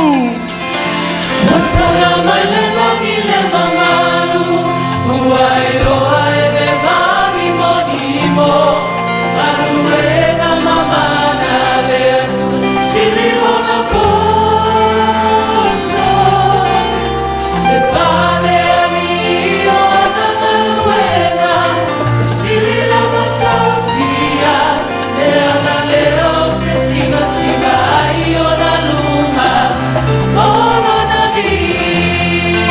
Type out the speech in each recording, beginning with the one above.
Ua taga mai le lagi le mamalu, ua iloa e le vanimolimo, galuega mamana a le Atua, sili lona poto. Le pale alii o ana galuega, e sili le matautia, le ala lea ou te sigasika ai ona luma, o lona viiga.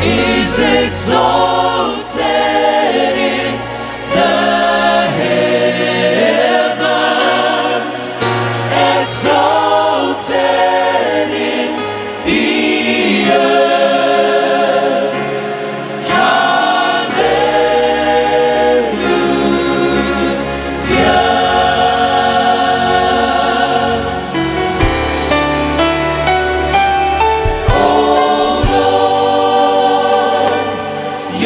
is exalted in the heavens, exalted in the earth. Hallelujah. O Lord,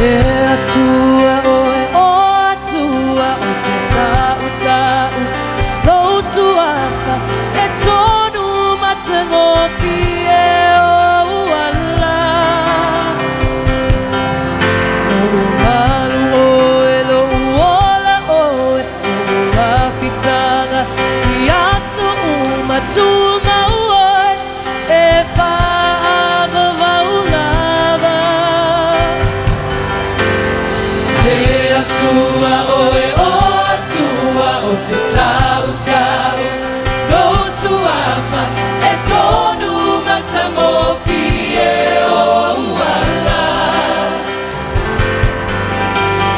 E Atua oe, o Atua, ou te taʻutaʻu lou Suafa e tonu matagofie ou ala. Loʻu malu ʻoe, loʻu ola ʻoe, loʻu lafitaga i aso uma tumau ʻoe e faavavau lava. E Atua ʻoe, o Atua, ou te taʻutaʻu lou Suafa e tonu matagofie ou ala.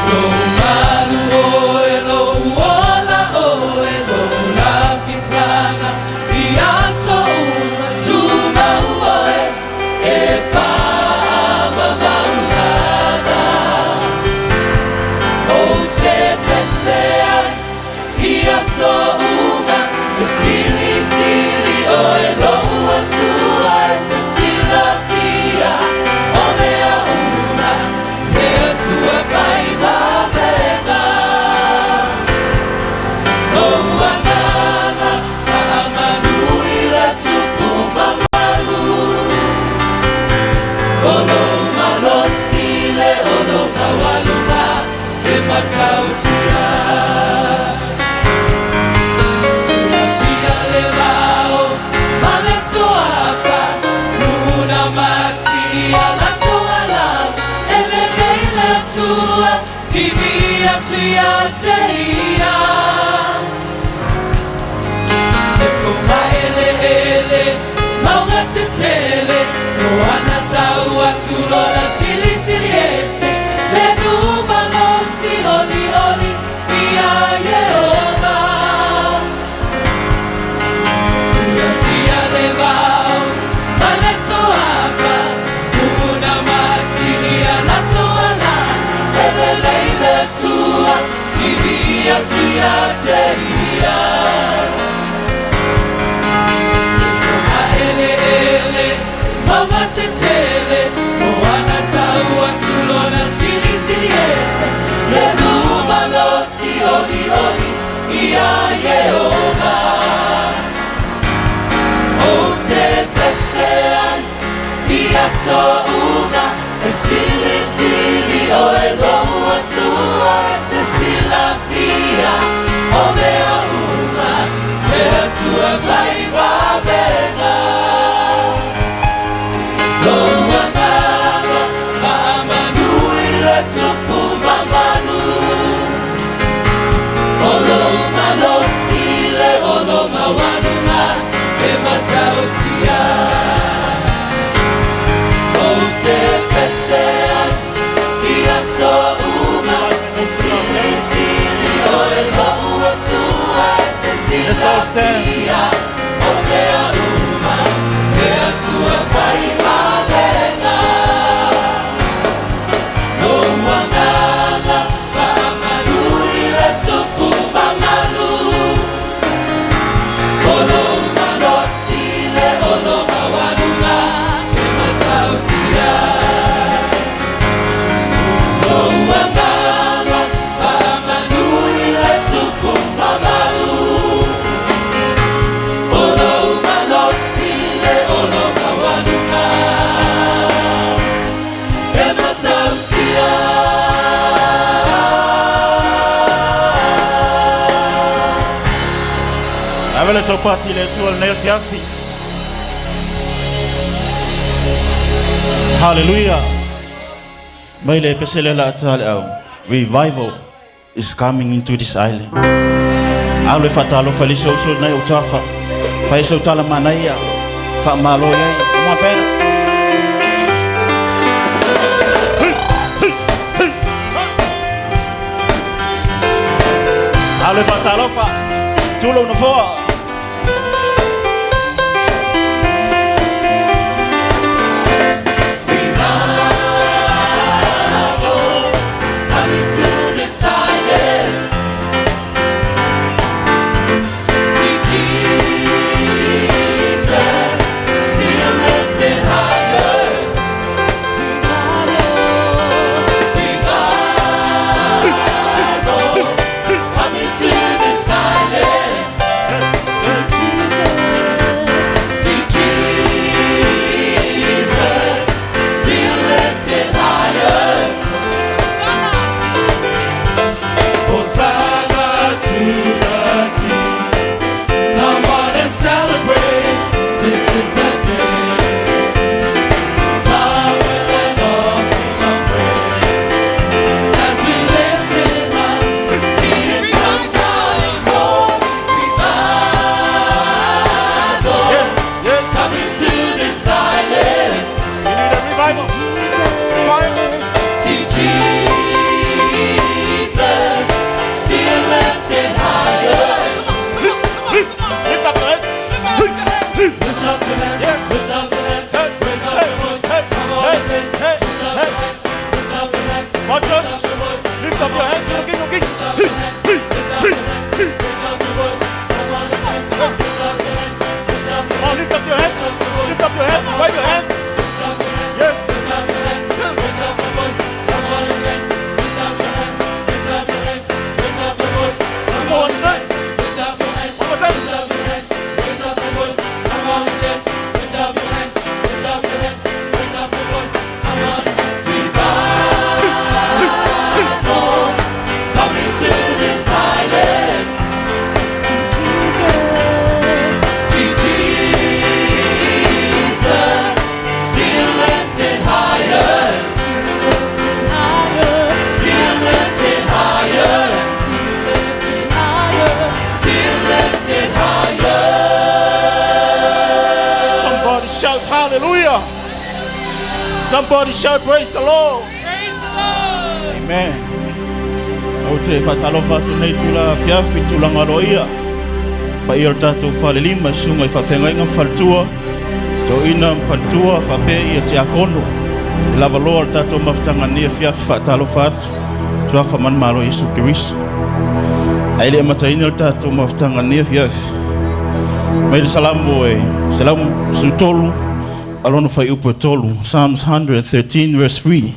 Loʻu malu ʻoe, loʻu ola ʻoe, loʻu lafitaga i aso uma tumau ʻoe e faavavau lava. Ou te pese ai i aso uma e silisili ʻoe loʻu Atua e te silafia o mea uma le Atua fai vavega. Lou agaga faamanu i le Tupu mamalu. O lou malosi le ono maualuga e matautia. Fia le vao ma le toafa nuna mati ia latou ala e lelei le Atua vivii atu ia te ia. E fogaeleele mauga tetele no ana tau atu lona silisili ese le nuu malosi olioli ia Ieova. Fia le vao ma le toafa nuna mati ia latou ala e lelei le Atua vivii atu ia te ia. Ele mauga tetele o ana tau atu lona silisili ese le nuu malosi olioli ia Ieova. Ou te pese ai i aso uma e silisili ʻoe loʻu Atua e te silafia o mea uma le Atua fai vavega. Lou agaga faamanu i le Tupu mamalu. O lou malosi le ono maualuga e matautia. Ou te pese ai i aso uma e silisili ʻoe loʻu Atua e te Let's all stand. Silafia o mea uma le Atua fai vavega. Lou agaga faamanu i le Tupu mamalu. O lou malosi le ono maualuga e matautia. Lou agaga faamanu i le Tupu mamalu. O lou malosi le ono maualuga e matautia. Ave le saupati i le Atua lenei afiafi. Hallelujah. Mai le pese le la ata le au. Revival is coming into this island. Alo e faatalofa i le isi uso nei o tafa. Fai sau tala manaia. Faamalo i ai. Come on, band. Alo e faatalofa. Tulou nofoa. Coming to this island. See Jesus, see him lifted higher. Revival, Somebody shout, praise the Lord. Praise the Lord. Amen. Ou te faatalofa atu nei tula afiafi tulaga aloaia paia o le tatou falelima i susuga i faafeagaiga ma faletua, toeaina ma faletua, faapea ia tiakono e lavaloa le tatou mafutaga nei afiafi. Faatalofa atu suafa manumalo Iesu Keriso. Ae le amataina le tatou mafutaga nei afiafi mai le Salamo e 113 a lona fuaiupu e 3, Psalms 113 verse 3.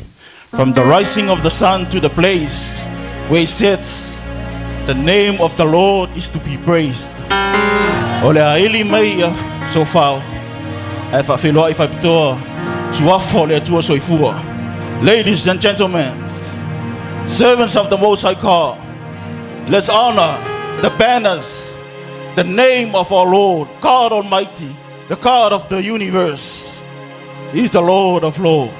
From the rising of the sun to the place where it sets, the name of the Lord is to be praised. O le aili mai ia sofao, ae faafeiloai faapitoa suafa o le Atua soifua. Ladies and gentlemen, servants of the Most High God, let's honor the banners, the name of our Lord, God Almighty, the God of the universe. He's the Lord of Lords.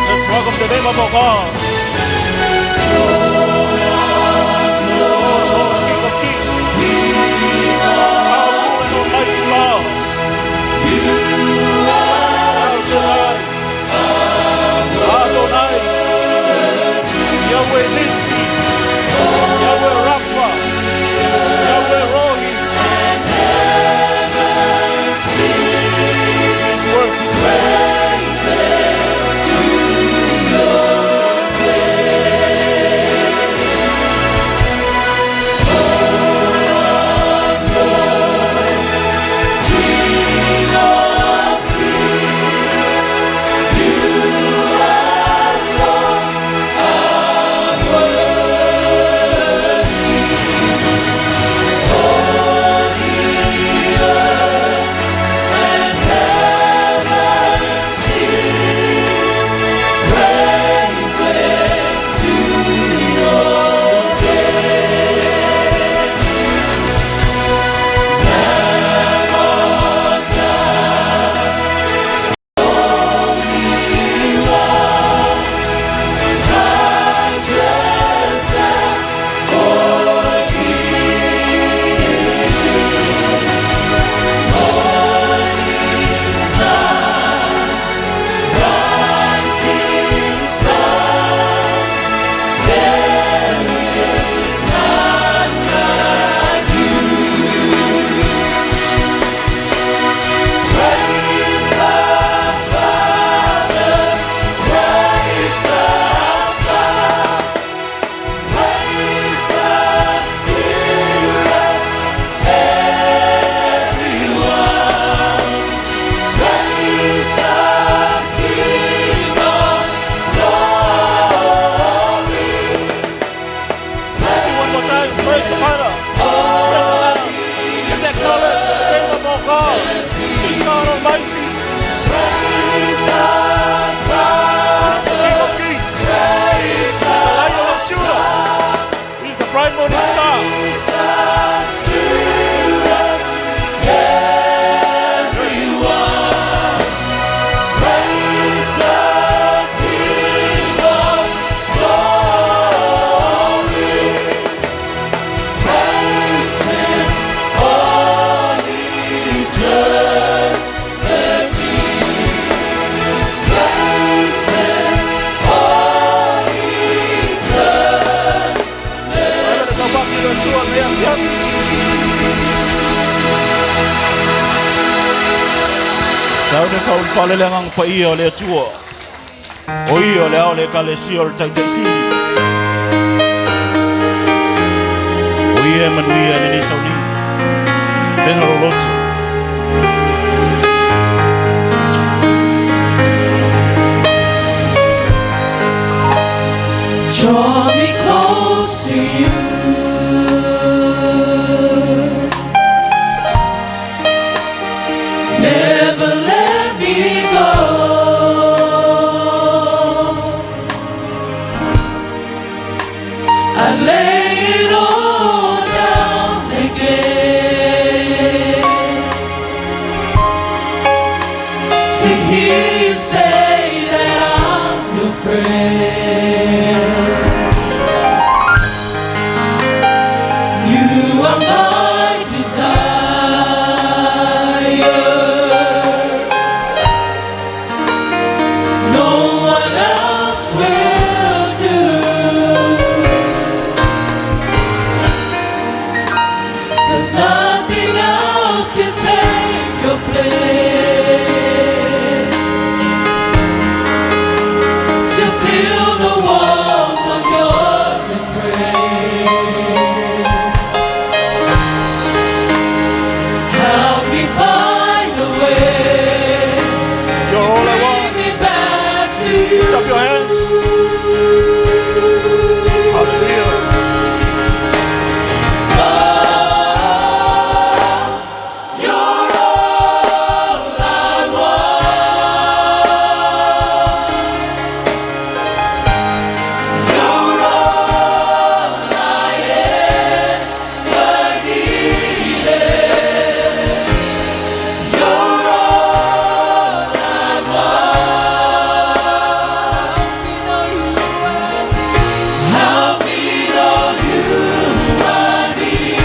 Let's welcome the name of our God. Lord, Lord, King of Kings. Powerful and almighty Lord. El Shaddai. Adonai. Yahweh Nissi. Yahweh Rapha. Yahweh Rohi. He's worthy to praise. One more time, praise the Father, praise the Son. Let's acknowledge the name of our God. He's God Almighty. He's the King of Kings. He's the Lion of Judah. He's the bright morning star. Let's go to the two and the Sau ne faulufale le agaga paia o le Atua. O ia o le ao le ekalesia o le Taitaisili. O ia e manuia i lenei sauniga. Pena loloto. Jesus. Draw me close to you. Never let me go. I lay it all down again to hear you say that I'm your friend. You are my desire. No one else will do. 'Cause nothing else can take your place. To feel the warmth of your embrace. Help me find a way You're all I to want. bring me back to you. Lift up your hands. Hallelujah. You're all I want. You're all I ever needed. You're all I want. Help me know you I need.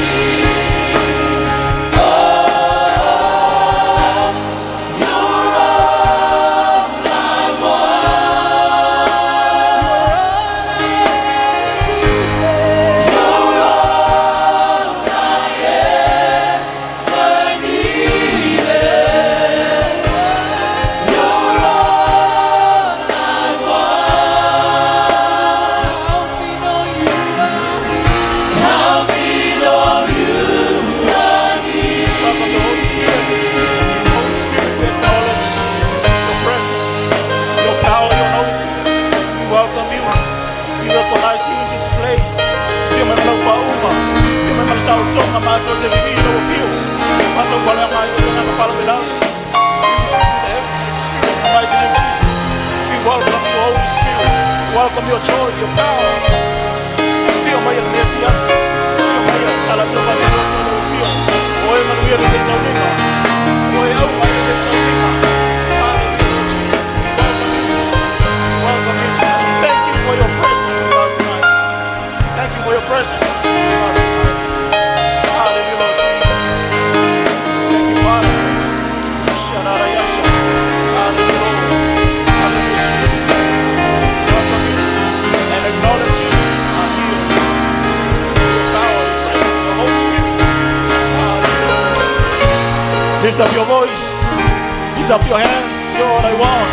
Help me know you I need. Welcome the Holy Spirit. Holy Spirit, we acknowledge your presence, your power, your anointing. We welcome you. We recognize you in this place. Fia mai malau whauma. Fia mai malasau tonga mātou te vivi lau whiu. Mātou whalea mai o se ngaka whala me lau. We rebuke the heavenly spirit in the mighty name of Jesus. We welcome you, Holy Spirit. We welcome your joy, your power. Fia mai a le fia. Fia mai a talatoka te loto lau whiu. Oe manuia le lei sauninga. Oe au mai le lei sauninga. Hallelujah, Jesus. We welcome you. We welcome you. Thank you for your presence with us tonight. Thank you for your presence with us tonight. Hallelujah, Lord Jesus. Thank you, Father. Shararayasha. Hallelujah, Lord. Hallelujah, Jesus. Welcome you and acknowledge you are here with us. Your power, your presence, your Holy Spirit. Hallelujah. Lift up your voice. Lift up your hands. You're all I want.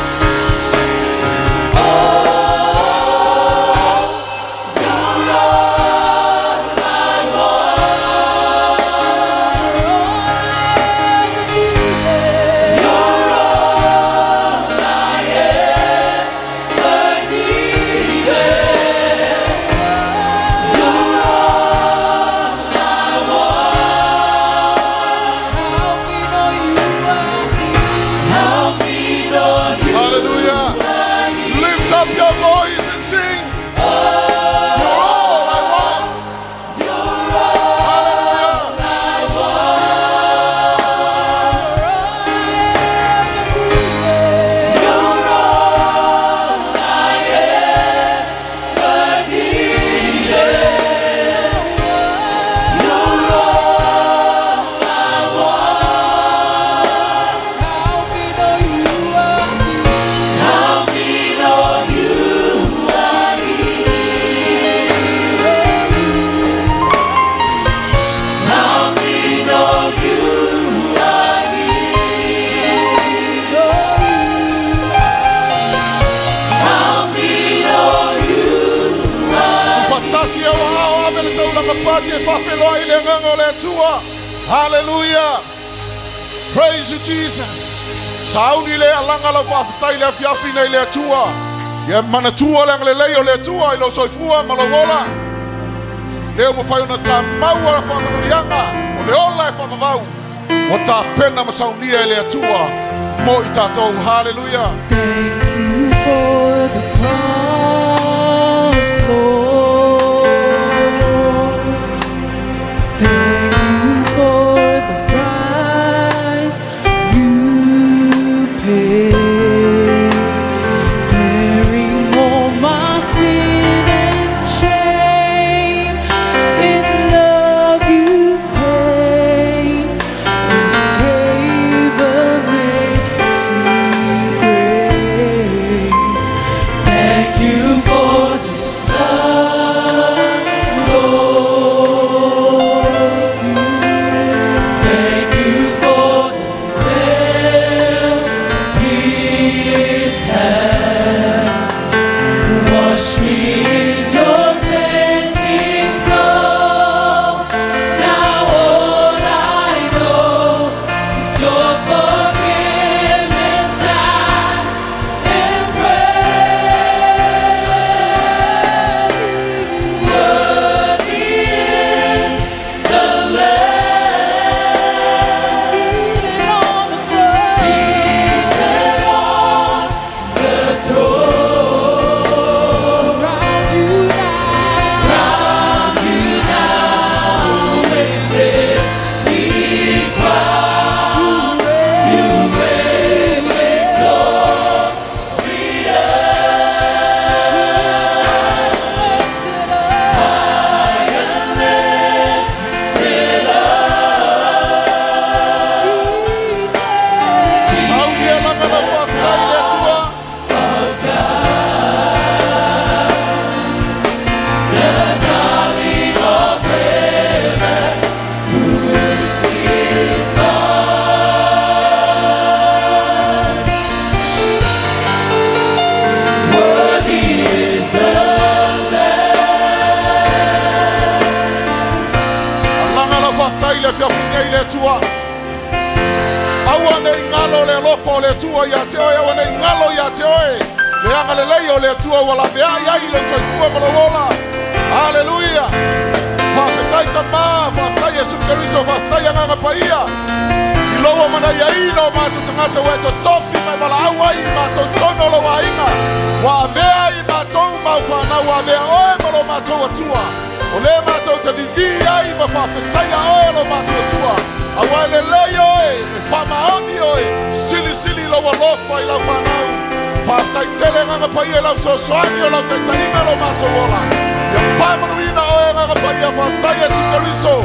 Help me know you. Hallelujah. Lift up your voice and sing. You're all I want. Hallelujah. Help me know you I need. Help me know you I need. Help me know you Tufatasi au ao ave le taulaga pati e faafeloai i le agaga o le Atua. Hallelujah. Praise you, Jesus. Sauni le alaga lau faafetai le afiafi nei i le Atua. Ia manatua le agalelei o le Atua i lou soifua ma lou ola. Lea ua mafai ona tamau a faamanuiaga o le ola e faavavau ua tapena ma saunia e le Atua mo i tatou. Haleluia! Thank you for the cross, Lord. Thank you for the price you paid, bearing all my sin and shame. In love you came and gave amazing grace. Thank you for this love, Lord. Thank you for the nail-pierced hands. Wash me in your cleansing flow. Now all I know is your forgiveness and embrace. Worthy is the Lamb Seated on the throne. seated on the throne. Round you now. Round you now with many crowns, you reign victorious. High and lifted up, Jesus. Saunia laga lau faafetai i le Atua. The darling of heaven, crucified. Worthy is the Lamb. Alaga lau faafetai i le afiafi nei i le Atua. Aua nei galo le alofa o le Atua ia te oe, aua nei galo ia te oe le agalelei o le Atua ua laveai ai lou soifua ma lou ola. Haleluia! Faafetai Tamā, faafetai Iesu Keriso, faafetai Agaga Paia i lou amanaiaina o matou tagata ua e totofi ma e valaau ai i matou i totonu o lou aiga. Ua avea i matou ma au fanau, ua avea oe ma lo matou Atua. O lea matou te vivi ai ma faafetaia oe lo matou Atua. Aua e lelei oe, e faamaoni oe, silisili lou alofa i lau fanau. Faafetai tele Agaga Paia i lau fesoasoani o lau taitaiga lo matou ola. Ia faamanuina oe Agaga Paia, faafetai Iesu Keriso.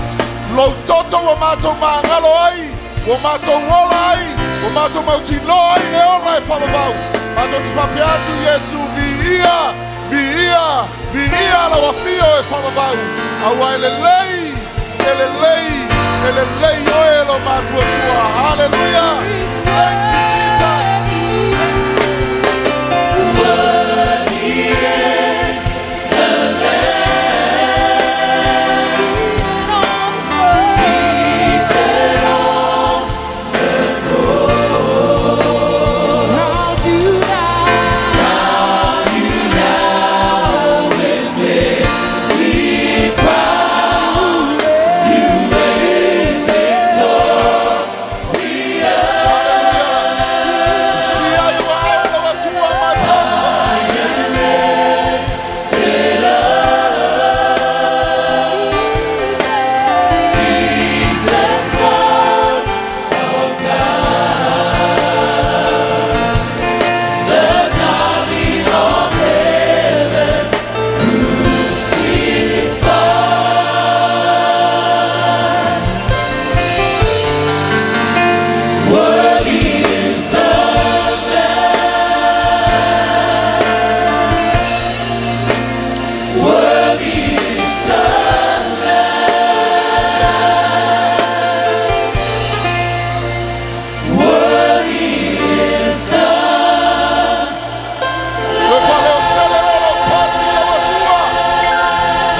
Lou toto ua matou magalo ai, ua matou ola ai, ua matou mautinoa ai le ola e faavavau. Matou te faapea atu Iesu, viia, viia, viia lau afio e faavavau. Aua e lelei, e lelei, e lelei oe lo matou Atua. Haleluia! Thank you, Jesus. Worthy is the Lamb Seated on the throne. seated on the throne. Round you now. Round you now with many crowns, you reign victorious. Sia i ua au lau Atua mai oso. Lifted up, Jesus, Son of God, the darling of heaven, crucified. Worthy is the Lamb. Worthy is the Lamb. Worthy is the Toe faaleotele loa lau pati lau Atua.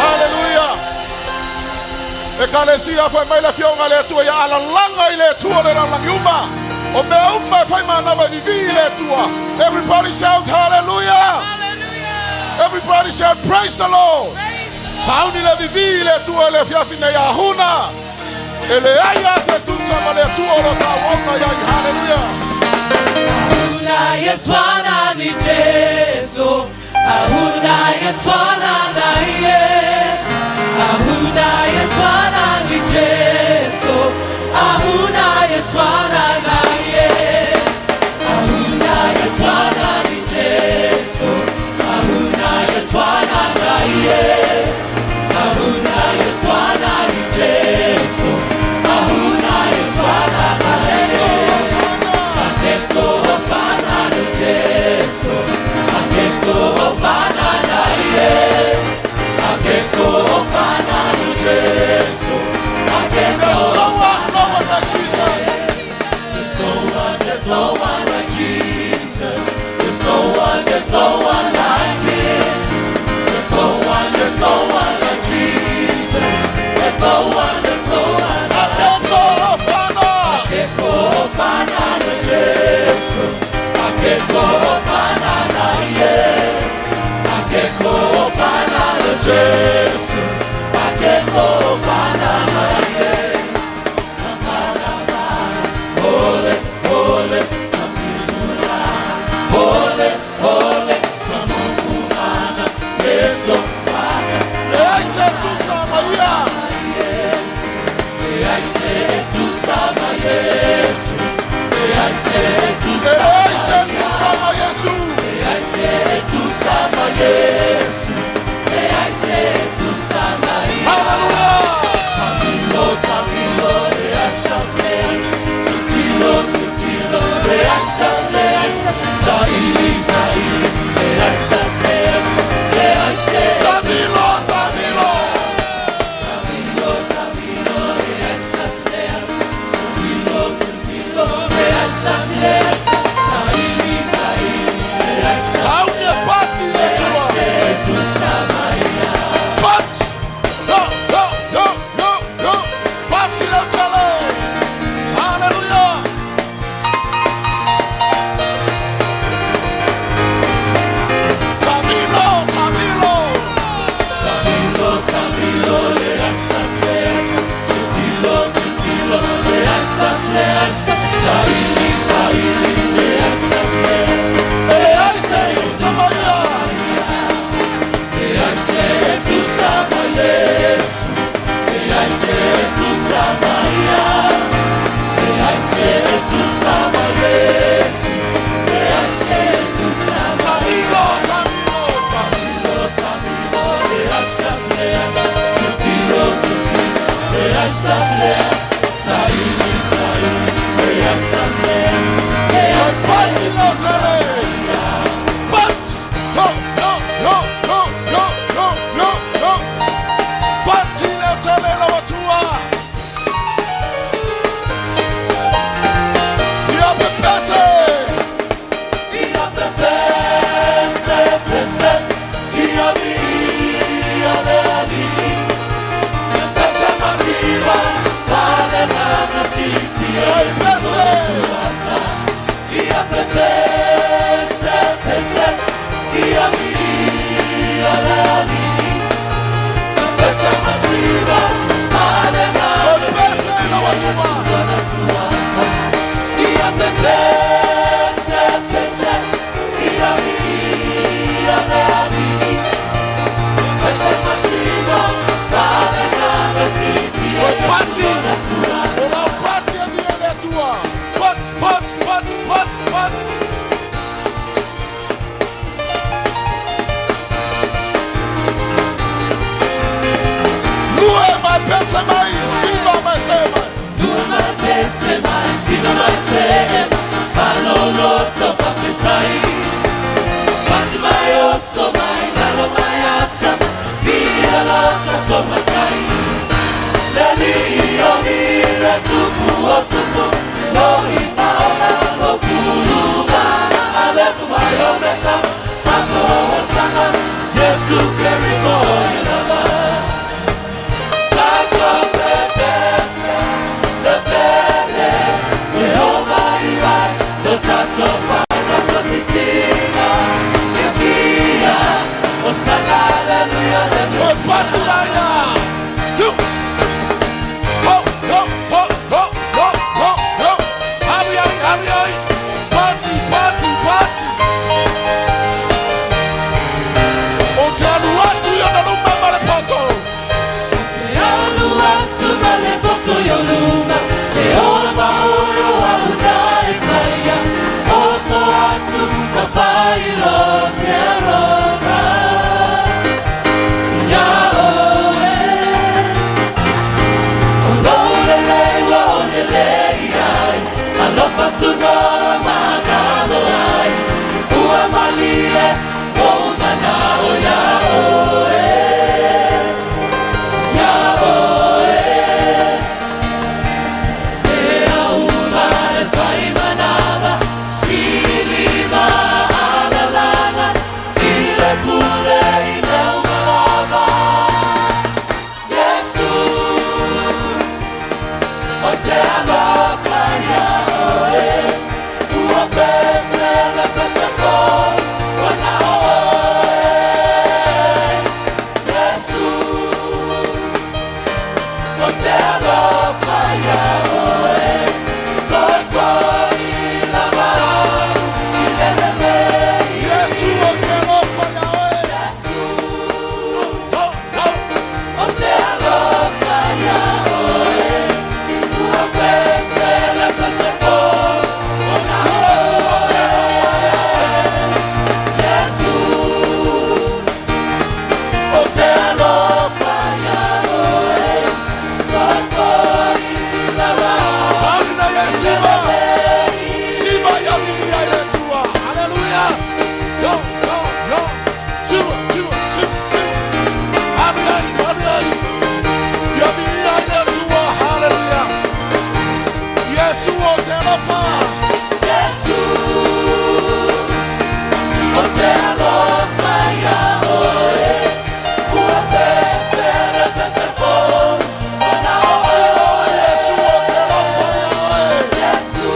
Haleluia! Ekalesia fai mai le afioga a le Atua ia alalaga i le Atua le lalolagi uma. O mea uma e fai manava e vivi i le Atua. Everybody shout hallelujah! Everybody shout, praise the Lord. Sauni le vivi le Atua i le afiafi nei ahuna. E leai a se tusa ma le Atua o lo tauauna iai. Haleluia. Ahuna yetwana ni Jesu, ahuna yetwana na ye. Ahuna yetwana ni Jesu, ahuna yetwana na ye. Ahuna yetwana ni Jesu, ahuna yetwana na ye. Ahuna yetwana ni Jesu, ahuna yetwana na ye. Akekho ofana noJesu, akekho ofana naye. Akekho ofana noJesu, akekho. There's no one, no one like Jesus. There's no one, there's no one like Jesus. There's no one, there's no one like him. There's no one, there's no one like Jesus. There's no one, there's no one like Akekho ofana. Akekho ofana noJesu, akekho ofana naye. Akekho ofana noJesu, akekho ofana naye. Ole, ole, ole, ole, pamufumana Yesu paka. Leai se tusa ma ia. Leai se tusa ma Yesu, leai se tusa. Leai se tusa ma Yesu. Leai se tusa ma Yesu, leai se tusa ma Yesu. Hallelujah. Tamilo, tamilo, leai stas leai. Tutilo, tutilo, leai stas leai. Saili, saili, leai stas leai. Leai se. Tamilo, tamilo. Tamilo, tamilo, leai stas leai. Tutilo, tutilo, leai stas leai. Saili, saili, leai stas. Sauni e pati le Atua. Tusa maia. Pati. Go, go, go, go, go. Pati le tele. Hallelujah. Tamilo, tamilo. Tamilo, tamilo, leai stas leai. Tutilo, tutilo, leai stas leai. Saili, saili, leai stas leai. Leai se tusa ma ia. Leai se tusa ma Yesu. Leai se tusa ma ia. Leai se tusa ma Yesu. Leai se tusa ma. Tamilo, tamilo, tamilo. Tamilo, leai stas leai. Tutilo, tutilo, leai stas leai. Saili, saili, leai stas leai. Leai se. Pati le tele. Pati. Go, go, go, go, go, go, go, go. Pati le tele la watua. Ia pepese. Ia pepese, pese, ia mi, ia le ali. Pepese masiva, pale na siti. Pepese. Ia pepese, pese, ia mi, ia le ali. Pepese masiva, pale na. Pepese la watua. Ia pepese, pese, ia mi, ia le ali. Pese masiva, pale na siti. Pati. Ola pati e via le Atua. Pati, pati, pati, pati, pati. Lue mai pese mai, siva mai se mai. Lua mai pese mai, siva mai se malolo papetai. Pati mai oso mai, lalo mai ata, via lata tomatai. Leli o mi le tupu o tupu, lo ifa o la lo puluma. Alefu mai o meka, ako o sana, Yesu Kristo ilava. Tato pepese, le tele, Yehova irai, lo tato patato sisina, Yevia, o Ou te alofa ia oe. Toe foi lava i le lelei. Iesu ou te alofa ia oe. Go, go. Ou te alofa ia oe. Ua pese le pese fo ona Iesu ou te alofa ia oe. Iesu. Ou te alofa ia oe. Toe foi lava Sauni ia siva. Siva ia viia i le Atua. Haleluia. Go, go, go. Siva, siva, siva, siva. Alu ai, alu ai. Ia viia i le Atua. Haleluia. Iesu ou te alofa. Iesu. Ou te alofa ia oe. Ua pese le pese fo ona oe. Iesu ou te alofa ia oe. Iesu.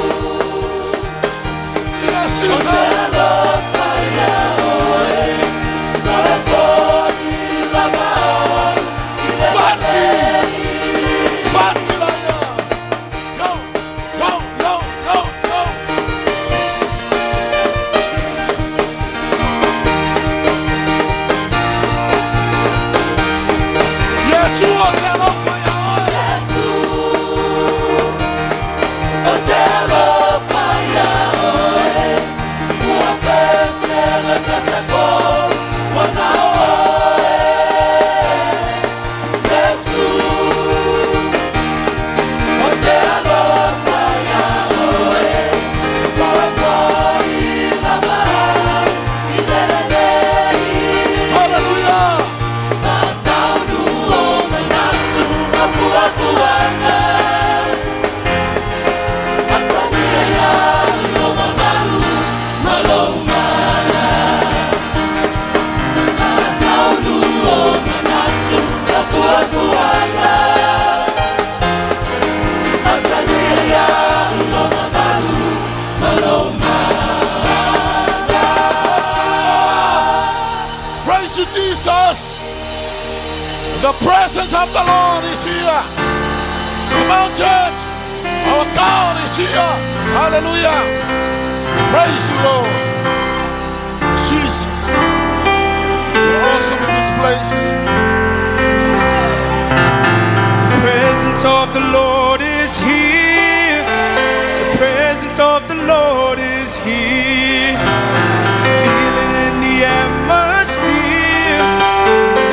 Yes, Ou te Jesus. alofa ia oe. Toe foi lava i le Pati. Pati laia. Go, go, go, go, go. Iesu ou te alofa ia oe. Iesu. Ou te alofa ia oe. Ua pese le pese fo ona oe. Iesu. Ou te alofa ia oe. Toe foi lava i le lelei. Hallelujah. Mataunu o manatu mafuafuaga. Atagia ia lo mamalu ma lou mana. Mataunu o manatu mafuafuaga. Atagia ia lo mamalu ma lou mana. Praise you, Jesus. The presence of the Lord is here. Come on, church. Our God is here. Hallelujah. Praise you, Lord. Jesus. You're awesome in this place. Presence of the Lord is here. The presence of the Lord is here. Feel it in the atmosphere.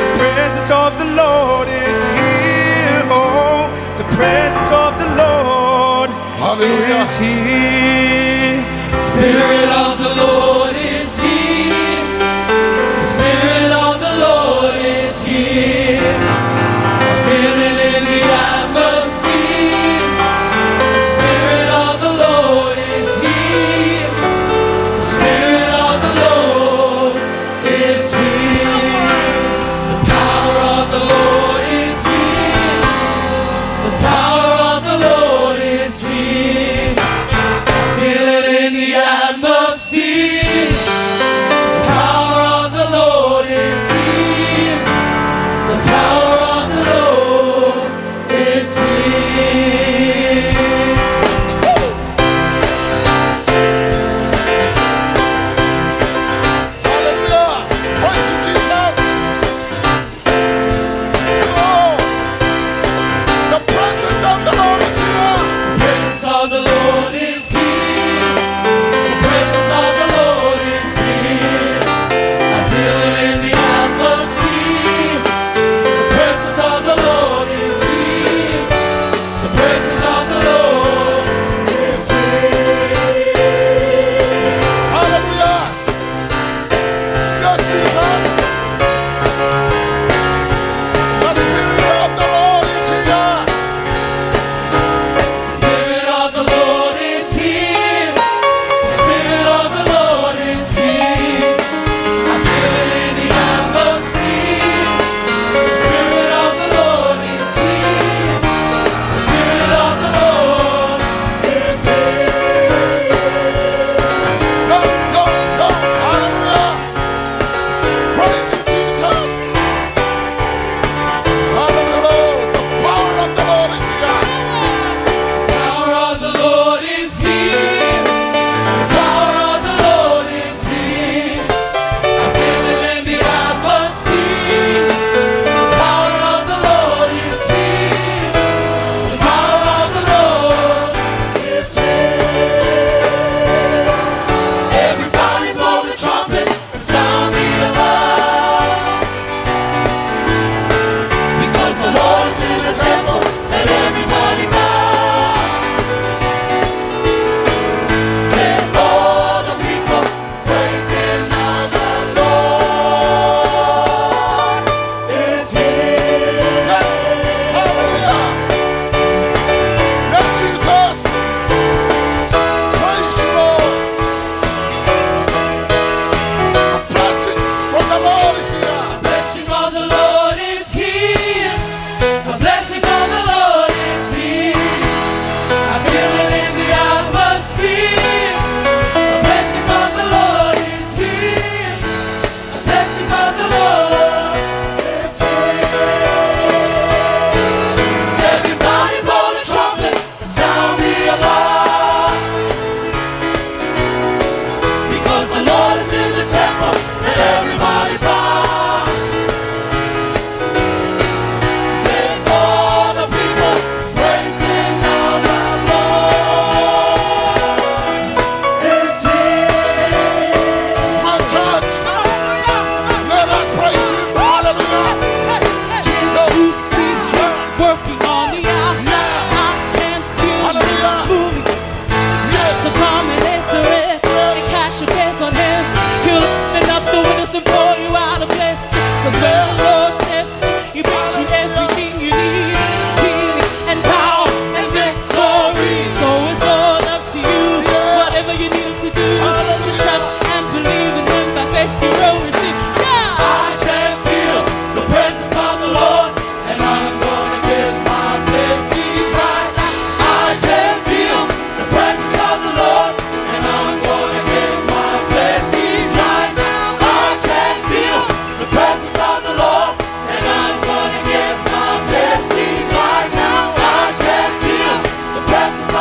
The presence of the Lord is here. Oh, the presence of the Lord Hallelujah. is here. Spirit of the Lord is here. The Spirit of the Lord is here. I feel it in the atmosphere. The Spirit of the Lord is here. The Spirit of the Lord is here. The power of the Lord is here. The power of the Lord is here. Feel it in the atmosphere.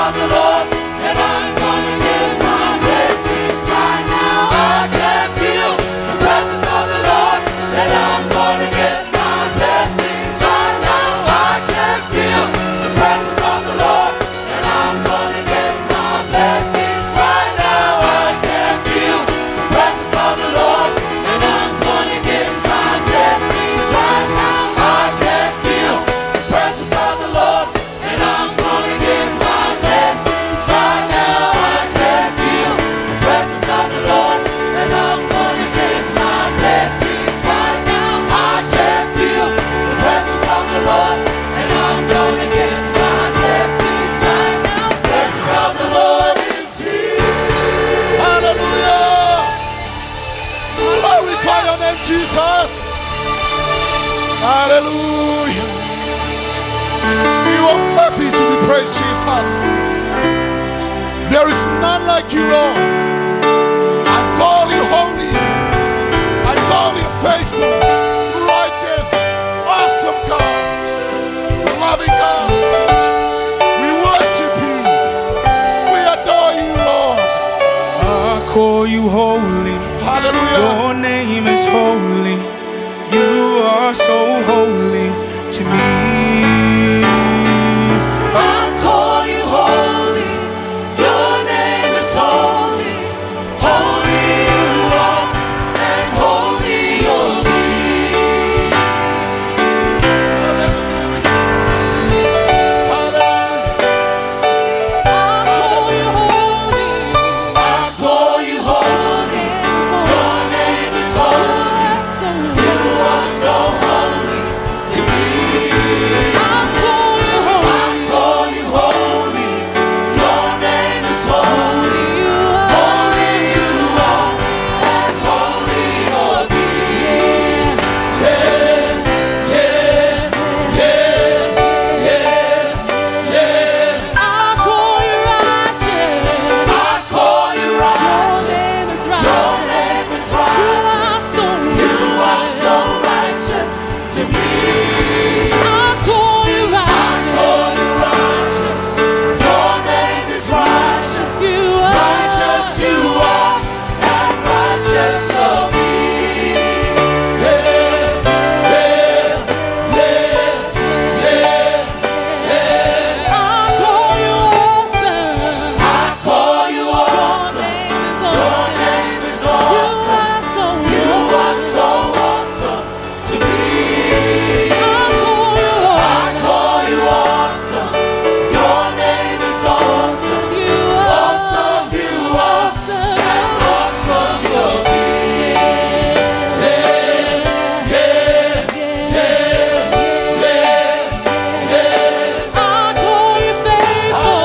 of the Lord, and I'm gonna get my blessings right now. I can feel the presence of the Lord, and I'm gonna get my blessings right now. I can feel the presence of the Lord, and I'm gonna get my blessings right now. I can feel the presence of the Lord, and I'm gonna get my blessings right now. I can feel the presence of the Lord, and I'm gonna get my blessings right now. I can feel the presence of the Lord, and I'm gonna get my blessings right now. I can feel the presence of the Lord, and I'm gonna get my blessings right now. Presence of the Lord is here. Hallelujah. Glorify your name, Jesus. Hallelujah. You are worthy to be praised, Jesus. There is none like you, Lord. I call you holy. I call you faithful, righteous, awesome God, loving God. We worship you. We adore you, Lord. I call you holy. Hallelujah. Your name is holy. You are so holy to me. I call you holy. Your name is holy. Holy you are, and holy you'll be. Hallelujah. I call you holy. I call you holy. Your name is holy. You are so holy to me. I call you holy. I call you holy. Your name is holy. Holy you are, and holy you'll be. I call you righteous. I call you Your righteous. name is Your righteous. name is You righteous. are so You are righteous. so righteous to me. I call you I righteous. call you righteous. Your name is righteous. You are. Righteous you are, and righteous you'll be. I call you awesome. I call you Your awesome. name is Your awesome. name is You awesome. are so You are awesome. so awesome to me. I call you I awesome. call you awesome. Your name is awesome. You are Awesome you are, awesome. and awesome you'll be. I call you faithful.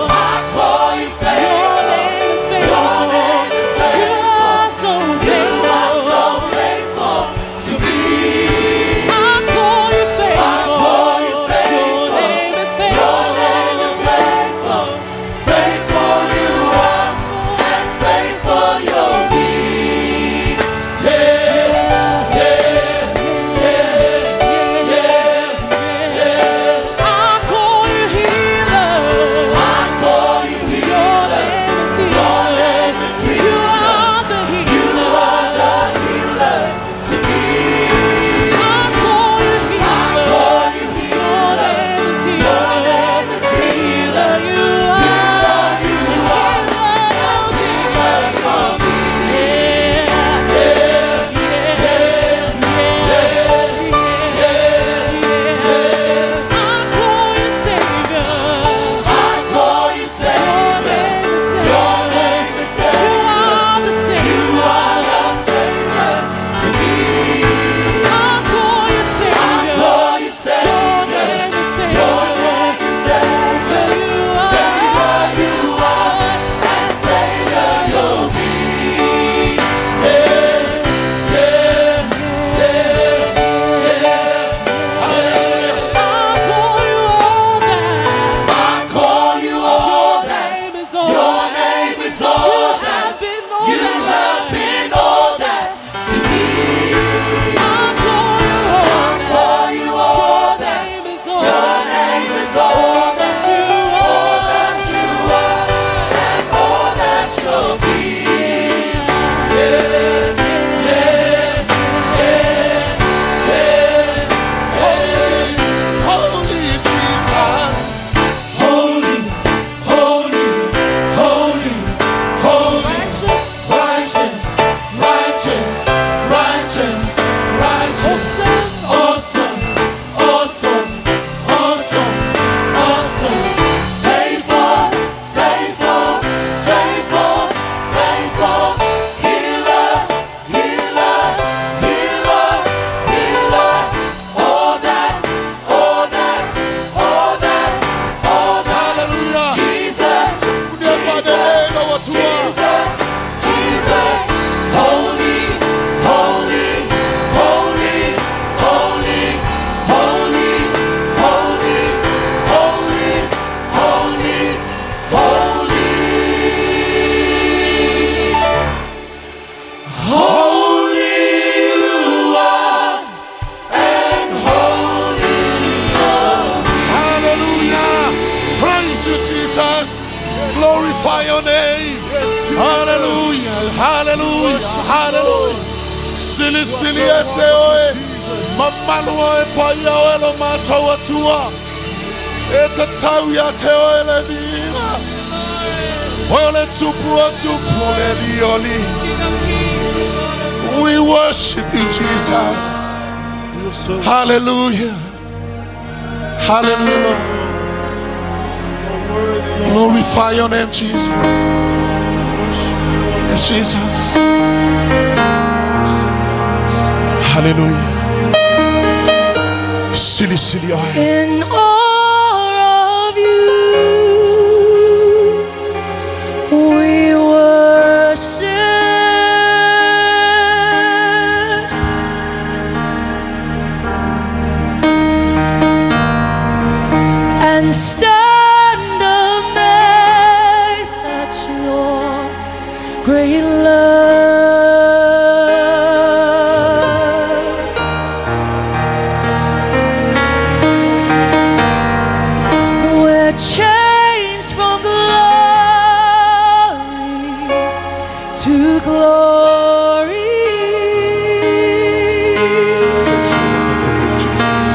I call you Your faithful. name is Your faithful. name is You faithful. are so You are so faithful. faithful to me. I call you faithful. call you Your faithful. name is Your name faithful. is faithful. Faithful you are, and faithful you'll be. I call you healer. I call you Your healer. name is Your healer. name is You healer. are the You healer. are the healer to me. I call you I healer. call you Your healer. name is Your healer. name is healer. Healer you are. Healer you are. Healer you'll be. Yeah. I call you Savior. I call you Your Savior. name is Your Savior. name is You Savior. are the You Savior. are the Savior to me. I call you I Savior. call you Your Savior. name is Your Savior. name is Savior. You are. Savior you are, and Savior you'll be. I call you all that. I call you all Your that. name is all Your that. name is all You that. have been all You that. have been all that to me. I call you all I that. call you all Your that. name is all Your that. name is all that. That you All are. that you Glorify your name. Hallelujah. Hallelujah. Hallelujah. Sili sili ese oe. Mamalu oe paia oe lo mātau atua. E te tau ia te oe le viiga. Oe o le tupu o tupu o le lioli. We worship you, Jesus. Hallelujah. Hallelujah, Lord. Glorify your name, Jesus. Yes, Jesus. Hallelujah. Sili sili oe. In awe of you, we worship. And stand amazed at your great love. We're changed from glory to glory. Jesus.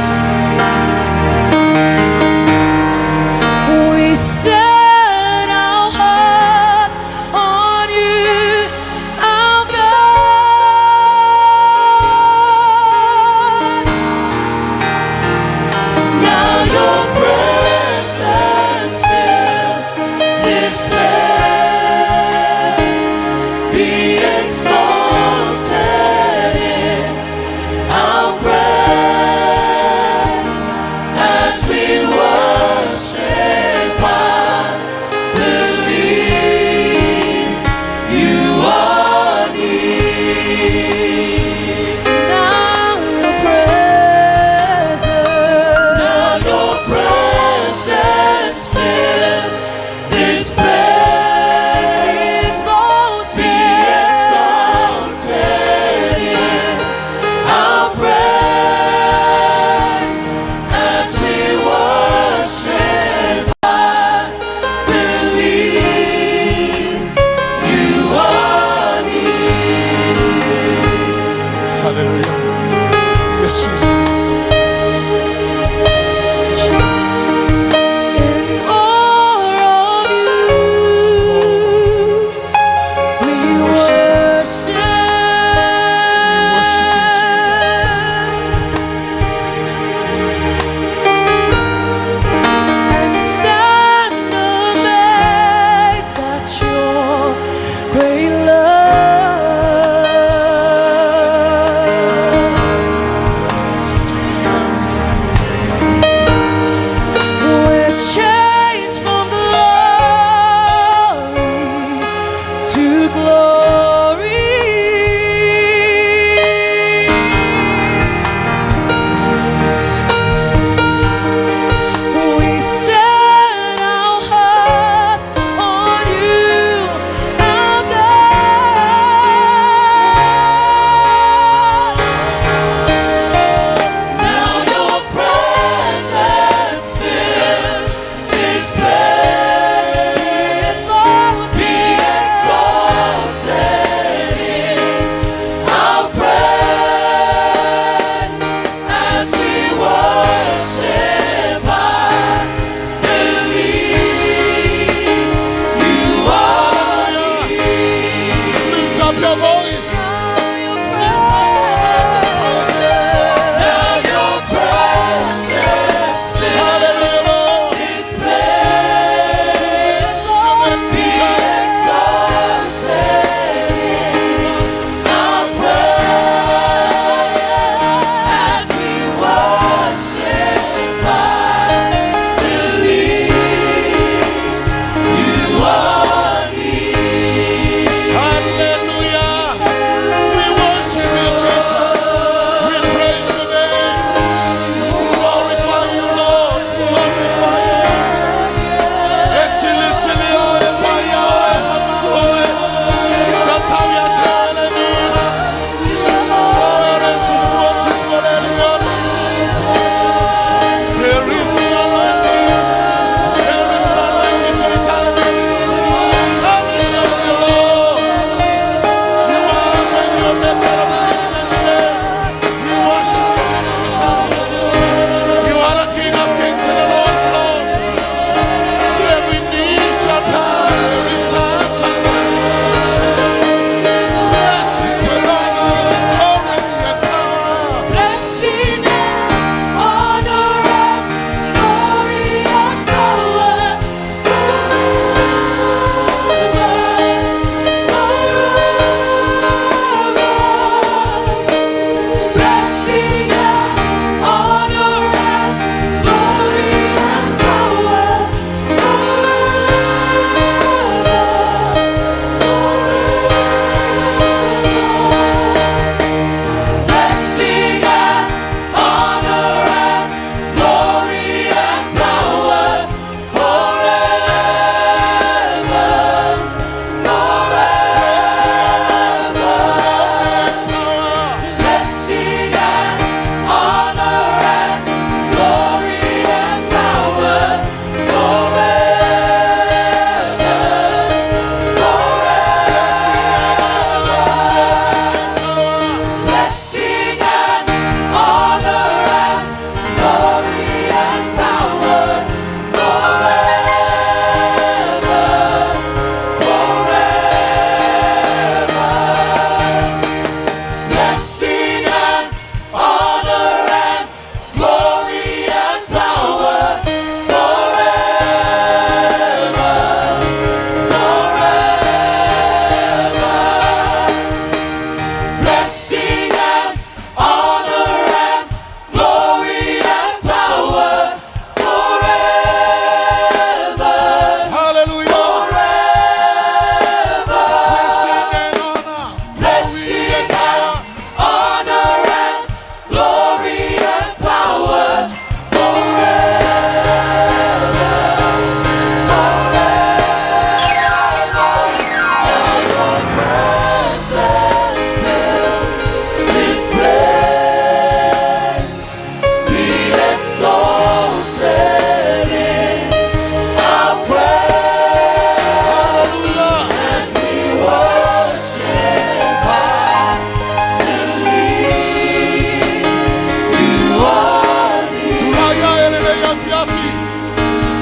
We set our hearts on you, our God. Now your presence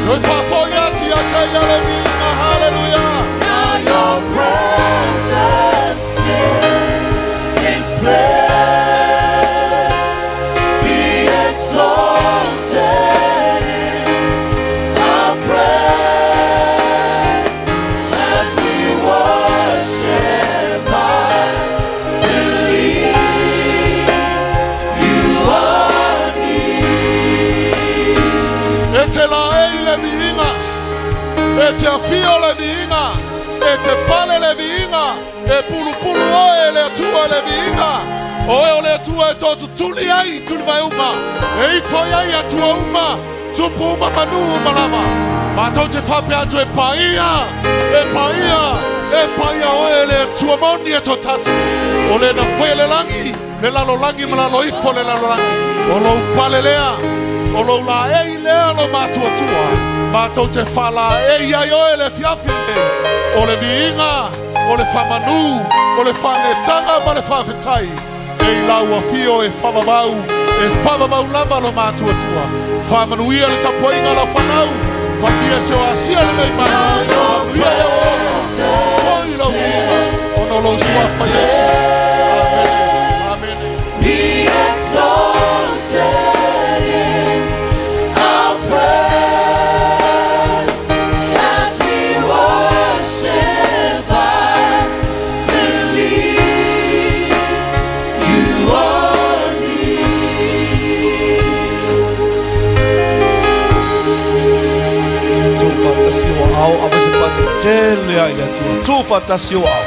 Toe faafoi atu ia te ia le viiga. Haleluia. Now your presence fill this place. Be exalted in our praise as we worship. I believe you are near. E te laei le viiga, e te afio le viiga, e te pale le viiga, e pulupulu oe e le Atua le viiga. Oe o le Atua e tootutuli ai tuli uma, e ifo i ai Atua uma, tupu uma manu uma lava. Matou te faapea atu e paia, e paia, e paia oe e le Atua moni e toatasi. O le na faia le lagi, le lalolagi ma lalo ifo le lalolagi. O lou pale lea, o lou laei lea lo matuatua. Matou te faalaei ai oe le afiafi lenei. O le viiga, o le faamanu, o le faanetaga ma le faafetai. E i lau afio e faavavau, e faavavau lava lo matuatua. Faamanuia le tapuaiga a lau fanau, faamanuia se o asia lenei mai. Faamanuia ia oe, foi lau viiga, ona o lou suafa Iesu. Amene, amene. Be exalted in our praise as we worship. I believe you are near. Tuufaatasi o aao ave se pati tele ai le Atua. Tuufaatasi o aao.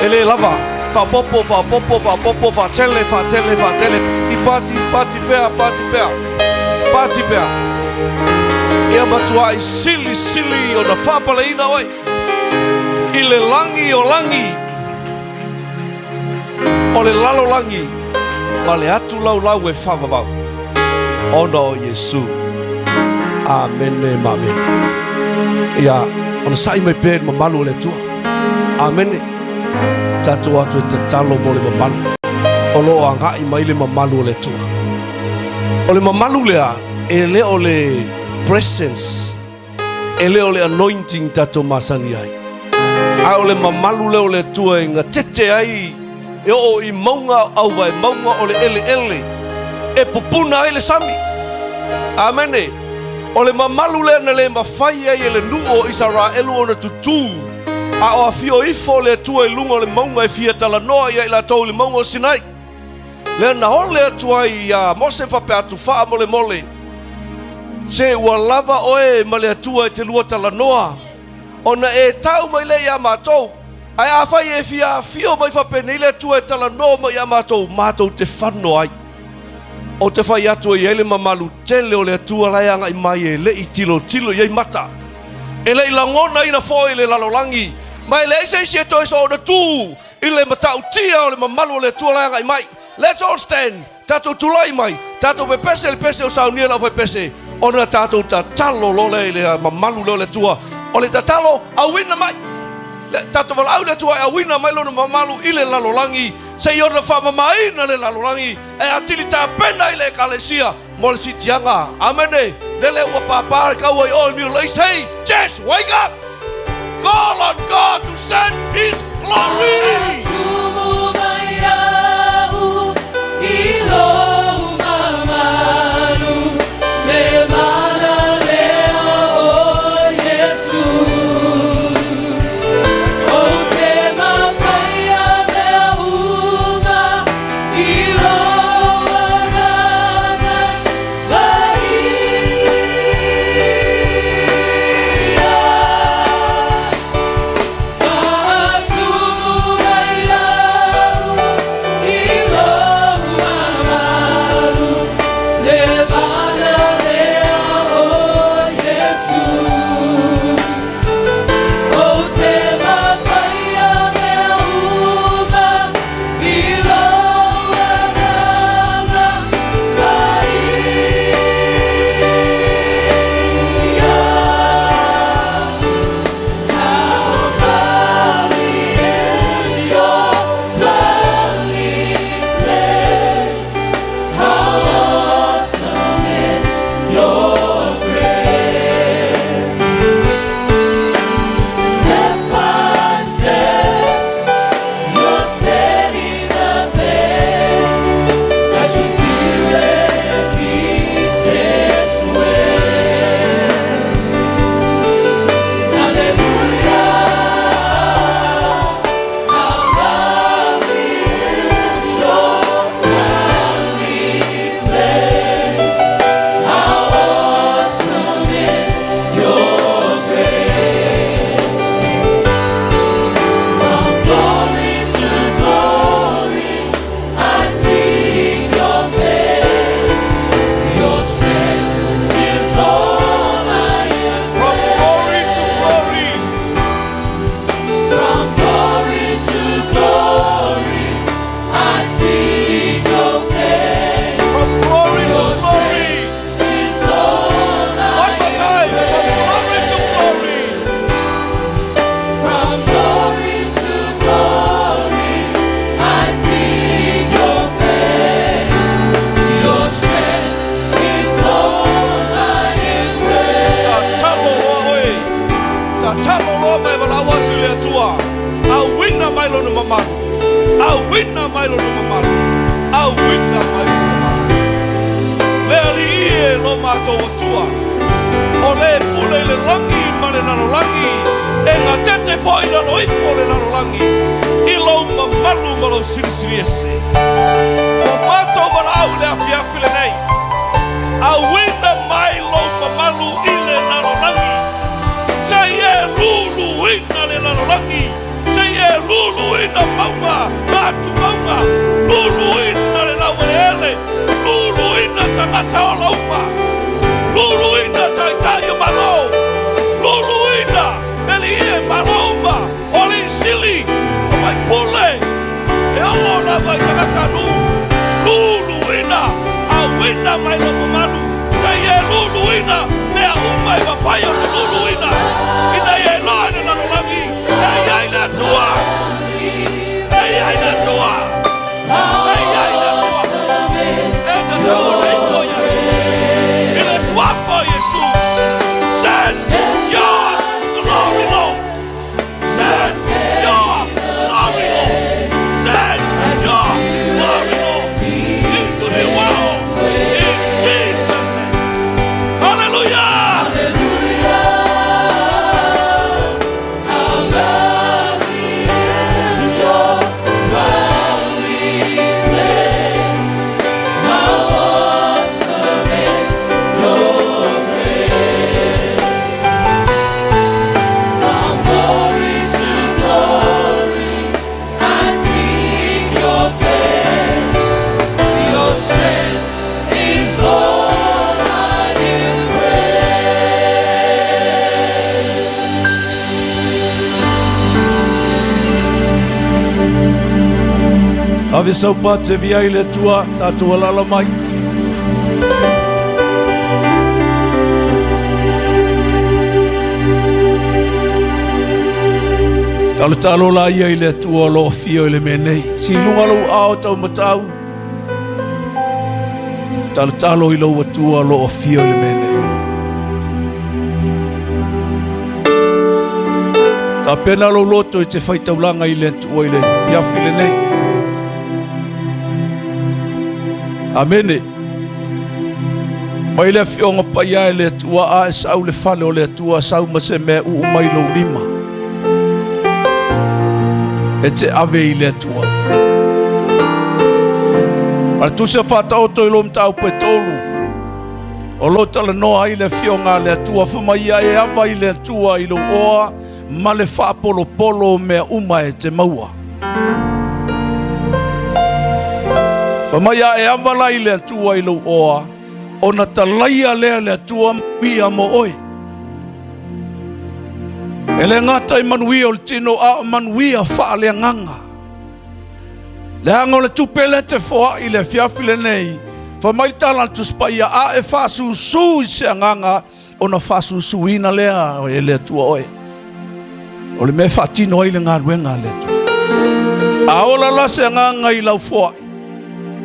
E lē lava. Faaopoopo, faaopoopo, faaopoopo, faatele, faatele, faatele. I pati, pati pea, pati pea. Pati pea. Ia matuai silisili ona faapaleina oe. I le lagi o lagi. O le lalolagi. Ma le atu laulau e faavavau. Ona o Iesu. Amene ma amene. Ia, onosaʻi mai pea i le mamalu o le Atua. Amene. Tatou atu e tatalo mo le mamalu. O loo agaʻi mai le mamalu o le Atua. O le mamalu lea, e le o le presence, e le o le anointing tatou masani ai. A o le mamalu lea o le Atua e gatete ai e oo i mauga auvae mauga o le eleele e pupuna ai le sami. Amene. O le mamalu lea na le mafai ai e le nuu o Isaraelu ona tutū a o afio ifo le Atua i luga o le mauga e fia talanoa ia i latou i le mauga o Sinai. Lea na ole atu ai iā Mose faapea atu faamolemole, Se ua lava oe ma le Atua e te lua talanoa, ona e tau mai lea iā matou. Ae afai e fia afio mai faapenei le Atua e talanoa mai iā matou, matou te fano ai. Ou te fai atu e i ai le mamalu tele o le Atua la e agai mai e le i tilotilo i ai mata, e le i lagonaina foi le lalolagi, ma e leai se isi e toe soona tu i le matautia o le mamalu o le Atua la e agai mai. Let's all stand, tatou tulai mai, tatou pepese le pese o saunia le aufaipese, ona tatou tatalo loa lea i le mamalu lea o le Atua. O le tatalo, auina mai. Le, tatou valaau le Atua e auina mai lona mamalu i le lalolagi, se i ona faamamaina le lalolagi e atili tapena ai le Ekalesia mo le siitiaga. Amene. Lele ua pāpā le kaua i o i Middle East. Hey, just wake up! Call on God to send His glory! Tumu mai au i lou mamalu, le mana lea o Iesu. Ou te mafaia mea uma i lou agaga paia. Faatumu mai mai lona mamalu, auina mai lona mamalu. Le Alii e lo matou Atua, o le pule i le lagi ma le lalolagi, e gatete foi i lalo ifo o le lalolagi, i lou mamalu ma lou silisili ese. Ua matou valaau i le afiafi lenei, auina mai lou mamalu i le lalolagi, se i e luluina le lalolagi, se i e luluina mauga ma atumauga, luluina le laueleele, luluina tagata ola uma, luluina taitai o Malo, luluina alii e Malo uma, o alii sili, o faipule, e oo lava i tagatanuu, luluina, auina mai lou mamalu, se i e luluina mea uma e mafai ona luluina, ina ia iloa e le lalolagi e i ai le Atua, e i ai le Atua, e i ai le Atua. E tatau ona ifo i ai i le suafa o Iesu. Send your glory, Lord. Send your glory, Lord. Send your glory, Lord, into the world. In Jesus' name. Hallelujah. Ave sau pate via i le Atua, tatou alaala mai. Talotalo la ia i le Atua o lo o afio i le mea nei. Si luga lou ao tau matau. Talotalo i lou Atua o lo o afio i le mea nei. Tapena lou loto i te faitaulaga i le Atua i le afiafi lenei. Amene. Mai le afioga paia e le Atua a e sau le fale o le Atua sau ma se mea uu mai lou lima e te ave i le Atua. A le tusi a Faataoto i lo mataupu e tolu o lo talanoa ai le afioga a le Atua fa mai ia e ava i le Atua i lou oa ma le faapolopolo o mea uma e te maua. Fa mai a e ava la i le Atua i lou oa, ona talaia lea le Atua manuia mo oe. E le gata i manuia o le tino, a o manuia faaleagaga. Leaga o le tupe lea te foai i le afiafi lenei, fa mai le tala a le Tusi Paia, a e faasusu i se agaga, ona faasusuina lea e le Atua oe. O le mea e faatino ai le galuega a le Atua. A ola la se agaga i lau foai,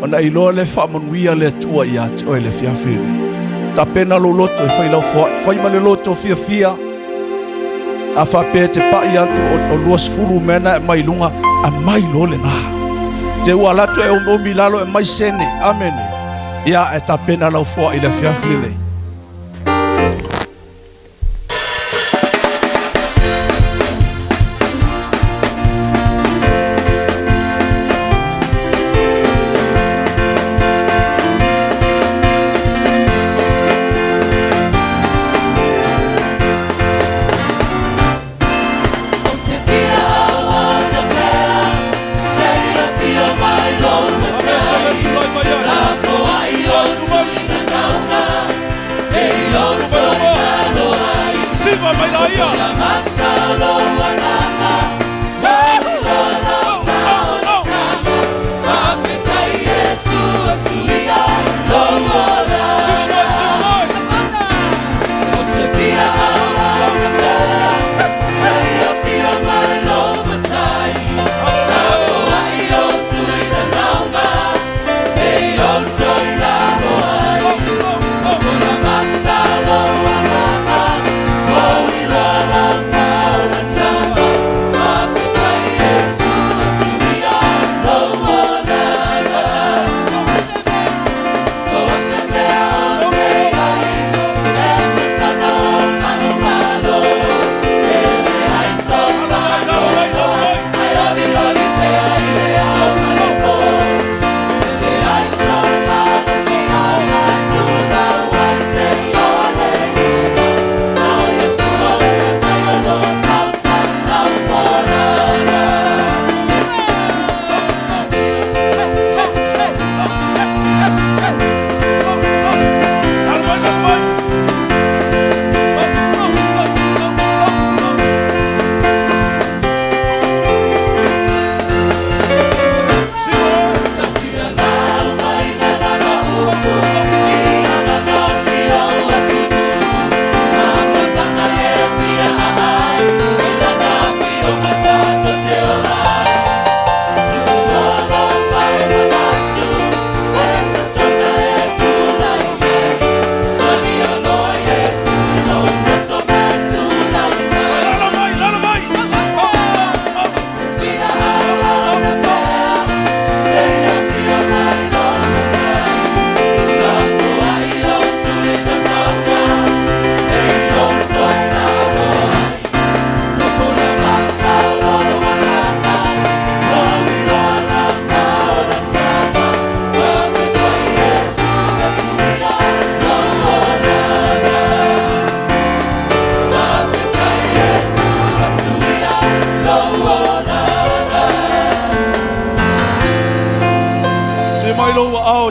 ona e iloa lea faamanuia le Atua ia te oe le afiafi lenei. Tapena lou loto e fai lau foai, fai ma le loto fiafia. A faapea e te pai atu o 20 mea na e mai luga, aumai loa lena. Te ua alu atu e omiomi i lalo e aumai sene. Amene. Ia, e tapena lau foai i le afiafi lenei.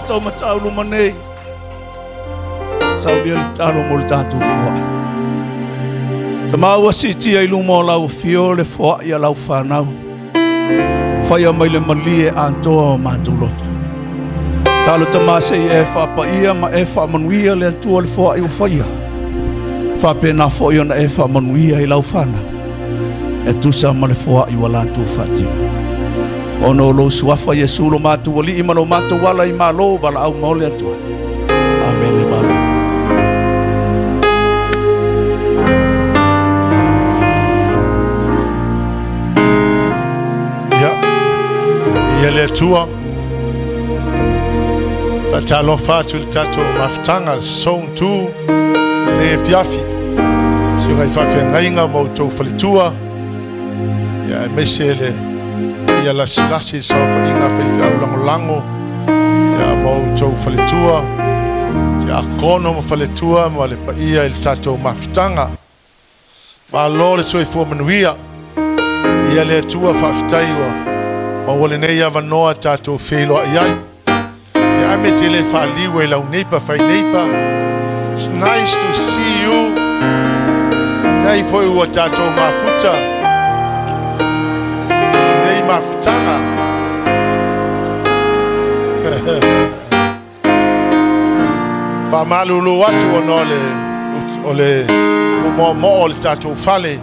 taumatau luma nei. Saulia le tatalo mo le tatou foai. Tama ua siitia i luma o lau afio le foai a lau fanau. Faia mai le malie atoa o matou loto. Talo tama se i e faapaia ma e faamanuia le Atua le foai ua faia. Faapena foi ona e faamanuia i lau fanau e tusa ma le foai ua latou faatino. Ona o lou suafa Iesu lo matou Alii ma lo matou ala i malo valaau ma o le Atua. Amene ma amene. Ia, ia le Atua, faatalofa atu i le tatou mafutaga Zone 2 lenei afiafi. Suiga i faafeagaiga ma outou faletua, ia aemaise le ia lasilasi i saofaiga faifeau lagolago ia ma outou faletua, tiakono ma faletua ma le paia i le tatou mafutaga. Malo le soifua manuia. Ia le Atua faafetai ua maua lenei avanoa tatou feiloai ai. Ia ame te le faaliu e lau neighbor fai neighbor. It's nice to see you. Tai foi ua tatou mafuta. Nei mafutaga. Faamalulu atu ona o le o le moomoomoo o le tatou fale.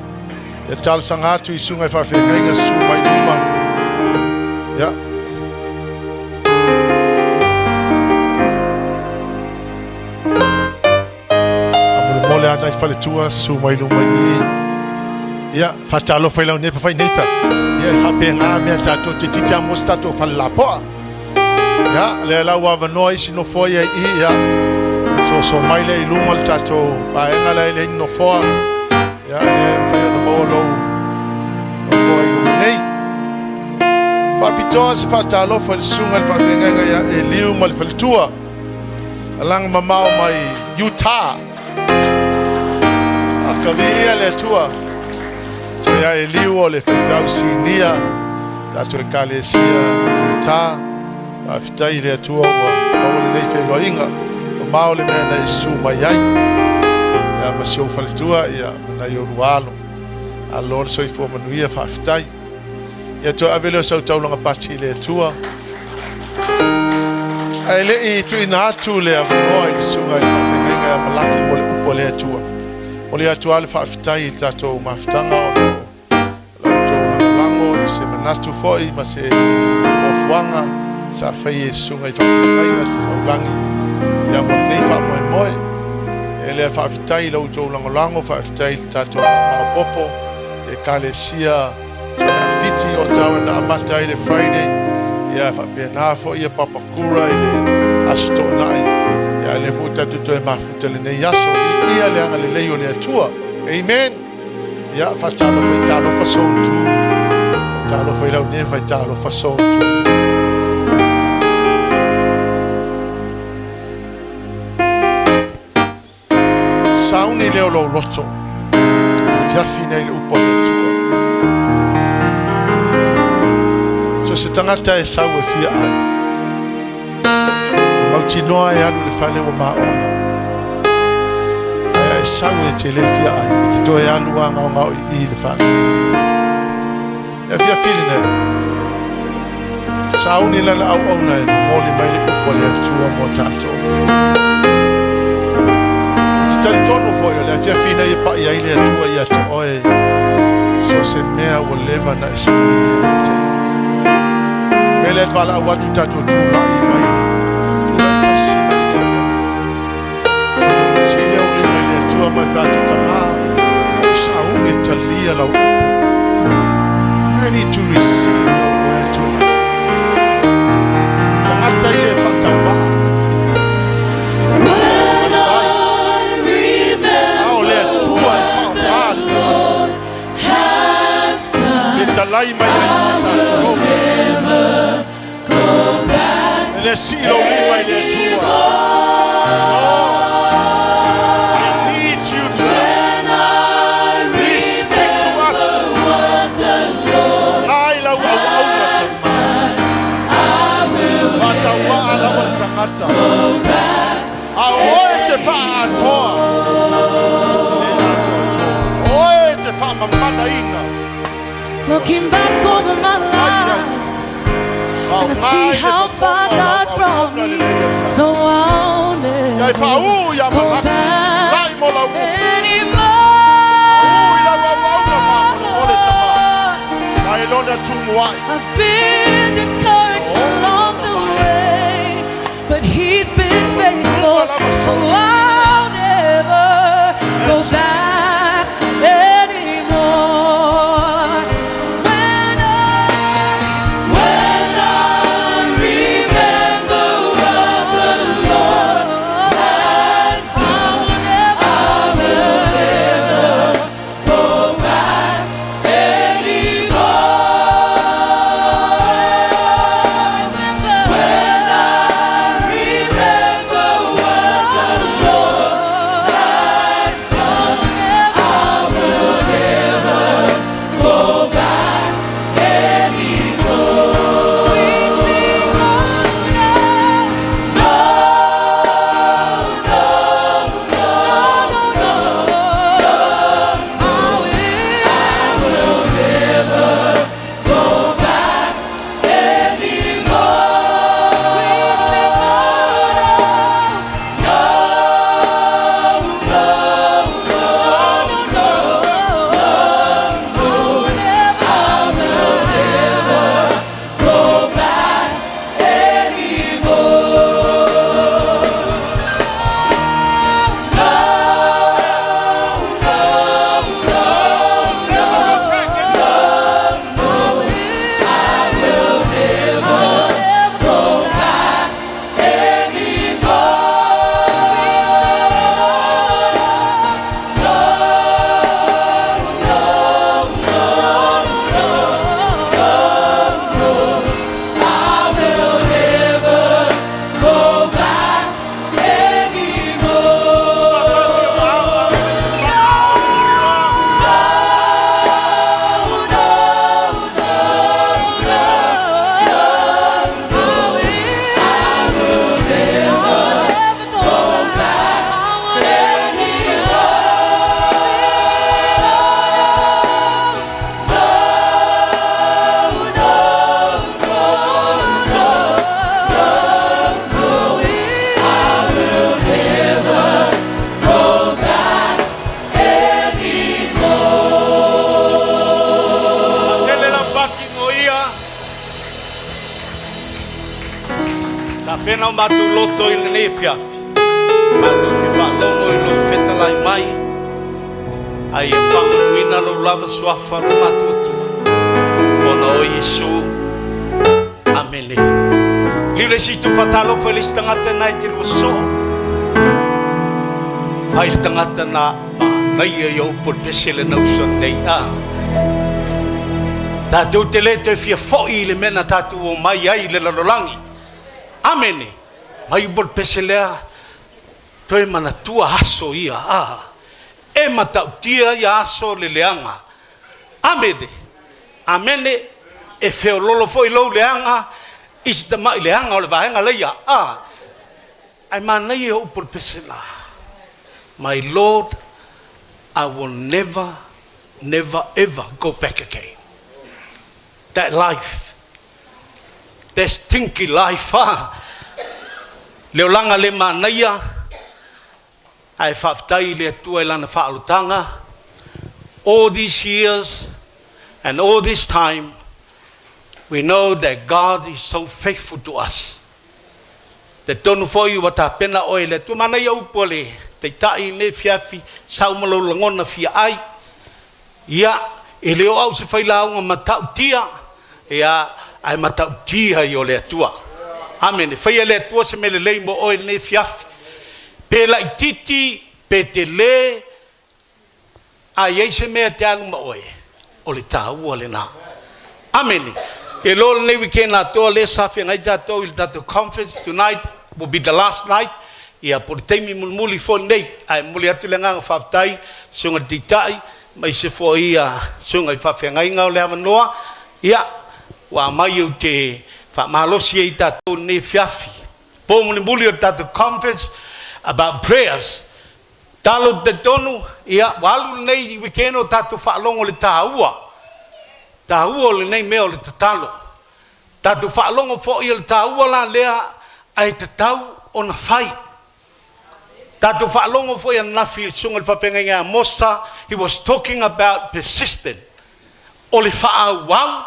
Ia talosaga atu i susuga i faafeagaiga susu mai luma. Ia. Faamolemole a nai faletua susu mai luma i i. Ia, faatalofa i lau neighbor fai neighbor. Ia, e faapena mea tatou te titi a mo se tatou fale lapoa. Ia, lea la ua avanoa isi nofoa ia i i, ia. Soso mai lea i luma le tatou vaega la e leai ni nofoa. Ia, lea e mafai ona maua lou nofoa i luma nei. Faapitoa se faatalofa i le susuga i le faafeagaiga ia Eliu ma le faletua. Alaga mamao mai Utah. A viia le Atua. So ia Eliu o le faifeau sinia tatou ekalesia i Utah. Faafetai i le Atua ua maua lenei feiloaiga. Mamao le mea na e susu mai ai. Ia ma si ou faletua, ia ma nai ou lua alo. Malo le soifua manuia, faafetai. Ia toe ave lea o sau taulaga pati i le Atua. Ae le i tuuina atu le avanoa i le susuga i le faafeagaiga ia Malaki mo le upu a le Atua. Momoli atu lava le faafetai i tatou mafutaga ona o la outou lagolago i se manatu foi ma se fuafuaga sa faia e susuga i faafeagaiga taulagi ia mo lenei faamoemoe. E lea faafetai i la outou lagolago, faafetai i le tatou faamaopoopo Ekalesia Fiti o tau na amata ai le Friday, ia faapena foi ia Papakura i le Aso Toonai, ia lea foi tatou toe mafuta lenei aso. Viia le agalelei o le Atua. Amen. Ia faatalofa i talofa sotu. Talofa i lau nei fai talofa sotu. Sauni lea o lou loto, afiafi nei le upu a le Atua. So se tagata e sau e fia ai. E mautinoa e alu i le fale ua maona. Ae a e sau e te le fia ai, e te toe alu a gaogao i i le fale. E afiafi lenei. Sauni lana auauna e momoli mai le upu a le Atua mo tatou. Ou te talitonu foi o le afiafi nei e pai ai le Atua ia te oe so se mea ua leva na e saili ai ia te ia. Me le valaau atu tatou tulai mai, tulai tasi mai le afiafi. Si lea o lima i le Atua mai whaatu tamā, o sauni e talia lau upu. Ready to receive your word tonight. Tagata ia e faatauvaa. When I A o le Atua e remember faaaoga le tagata. has done, Ke talai mai ai ma tatou. never go back E le sii lou lima i le Atua. Lord, we need you tonight. when I Please speak to us. what the Lord Ai lau auauna has tama. done, I will Faatauvaa lava le tagata. tagata. A o oe e te faaatoa. E atoatoa. O oe e te faamamanaina. Looking back over my life, and I see how far God's brought me. So I'll Ia e never faaū ia go malaki. back Lai mo lau upu. anymore. Ū i lau auauna faamolemole tama. Mai lona tumu ai. I've been discouraged along the way, but He's been faithful. So I'll never go back anymore. When I remember what the Lord has done, I will never go back anymore. When I remember what the Lord has done, I will never go back anymore. We sing, oh, no, no, no, no, no, I will never go back anymore. We sing, oh, no, no, no, no, no, I will never go back anymore. Go back anymore. Tele la paki mo ia. Ta pena o mātou loto i lenei fiafi. Mātou te whaalogo i lou fetalai mai. Ai e whaamanuina lou lava suafa lo mātou Atua. Ona o Iesu. Amene. Liu le si tu whatalofa i le isi tagata na i te lua soo. Fai le tagata na manaia i au po le pese le nau Sunday. Ah. Tatou te le toe fia fo'i i le mea na tatou omai ai i le lalolagi. Amene. Mai upu o le pese lea, toe manatua aso ia, a. E matautia ia aso le leaga. Amene. Amene. E feololo foi lou leaga i si tama'i leaga o le vaega leia, a. Ae manaia upu o le pese la. My Lord, I will never, never, ever go back again. That life, that stinky life, ah, le olaga le manaia, ae faafetai i le Atua i Lana faaolotaga, all these years and all this time, we know that God is so faithful to us. Te tonu foi ua tapena oe e le Atua. Manaia upu a le Taitai i lenei afiafi, sau ma lou lagona fia ai. Ia, e le o au se failauga matautia, ia, ae matautia ia o le Atua. Amene. Faia e le Atua se mea lelei mo oe i lenei afiafi. Pe laitiiti, pe tele, a i ai se mea e te alu ma oe, o le taua lena. Amene. Ke loa lenei weekend atoa lea sa feagai tatou i le tatou conference, tonight will be the last night, ia po o le taimi mulimuli foi lenei. Ae momoli atu le agaga faafetai susuga i le Taitai aemaise foi ia susuga i faafeagaiga o le avanoa, ia ua aumai ou te faamalosi ai tatou i lenei afiafi. Po mulimuli o le tatou conference about prayers. Talo te talitonu, ia, ua alu lenei weekend o tatou faalogo i le taua, taua o lenei mea o le tatalo. Tatou faalogo foi i le taua la lea ae tatau ona fai. Tatou faalogo foi ananafi i le susuga i le faafeagaiga ia Mosa, he was talking about persistent, o le faaauau,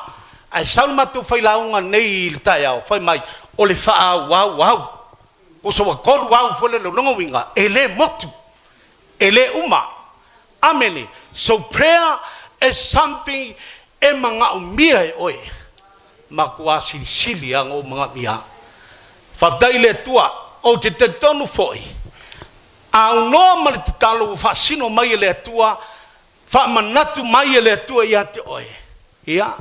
ae sau le matou failauga nei i le taeao, fai mai, o le faaauauau. Tusa ua tolu au foi lele, o lona uiga, e le motu, e le uma. Amene. So prayer is something e manaomia e oe. Matua silisili lava ona ou manaomia. Faafetai i le Atua. Ou te talitonu foi, a aunoa ma le tatalo ua faasino mai e le Atua, faamanatu mai e le Atua ia te oe, ia,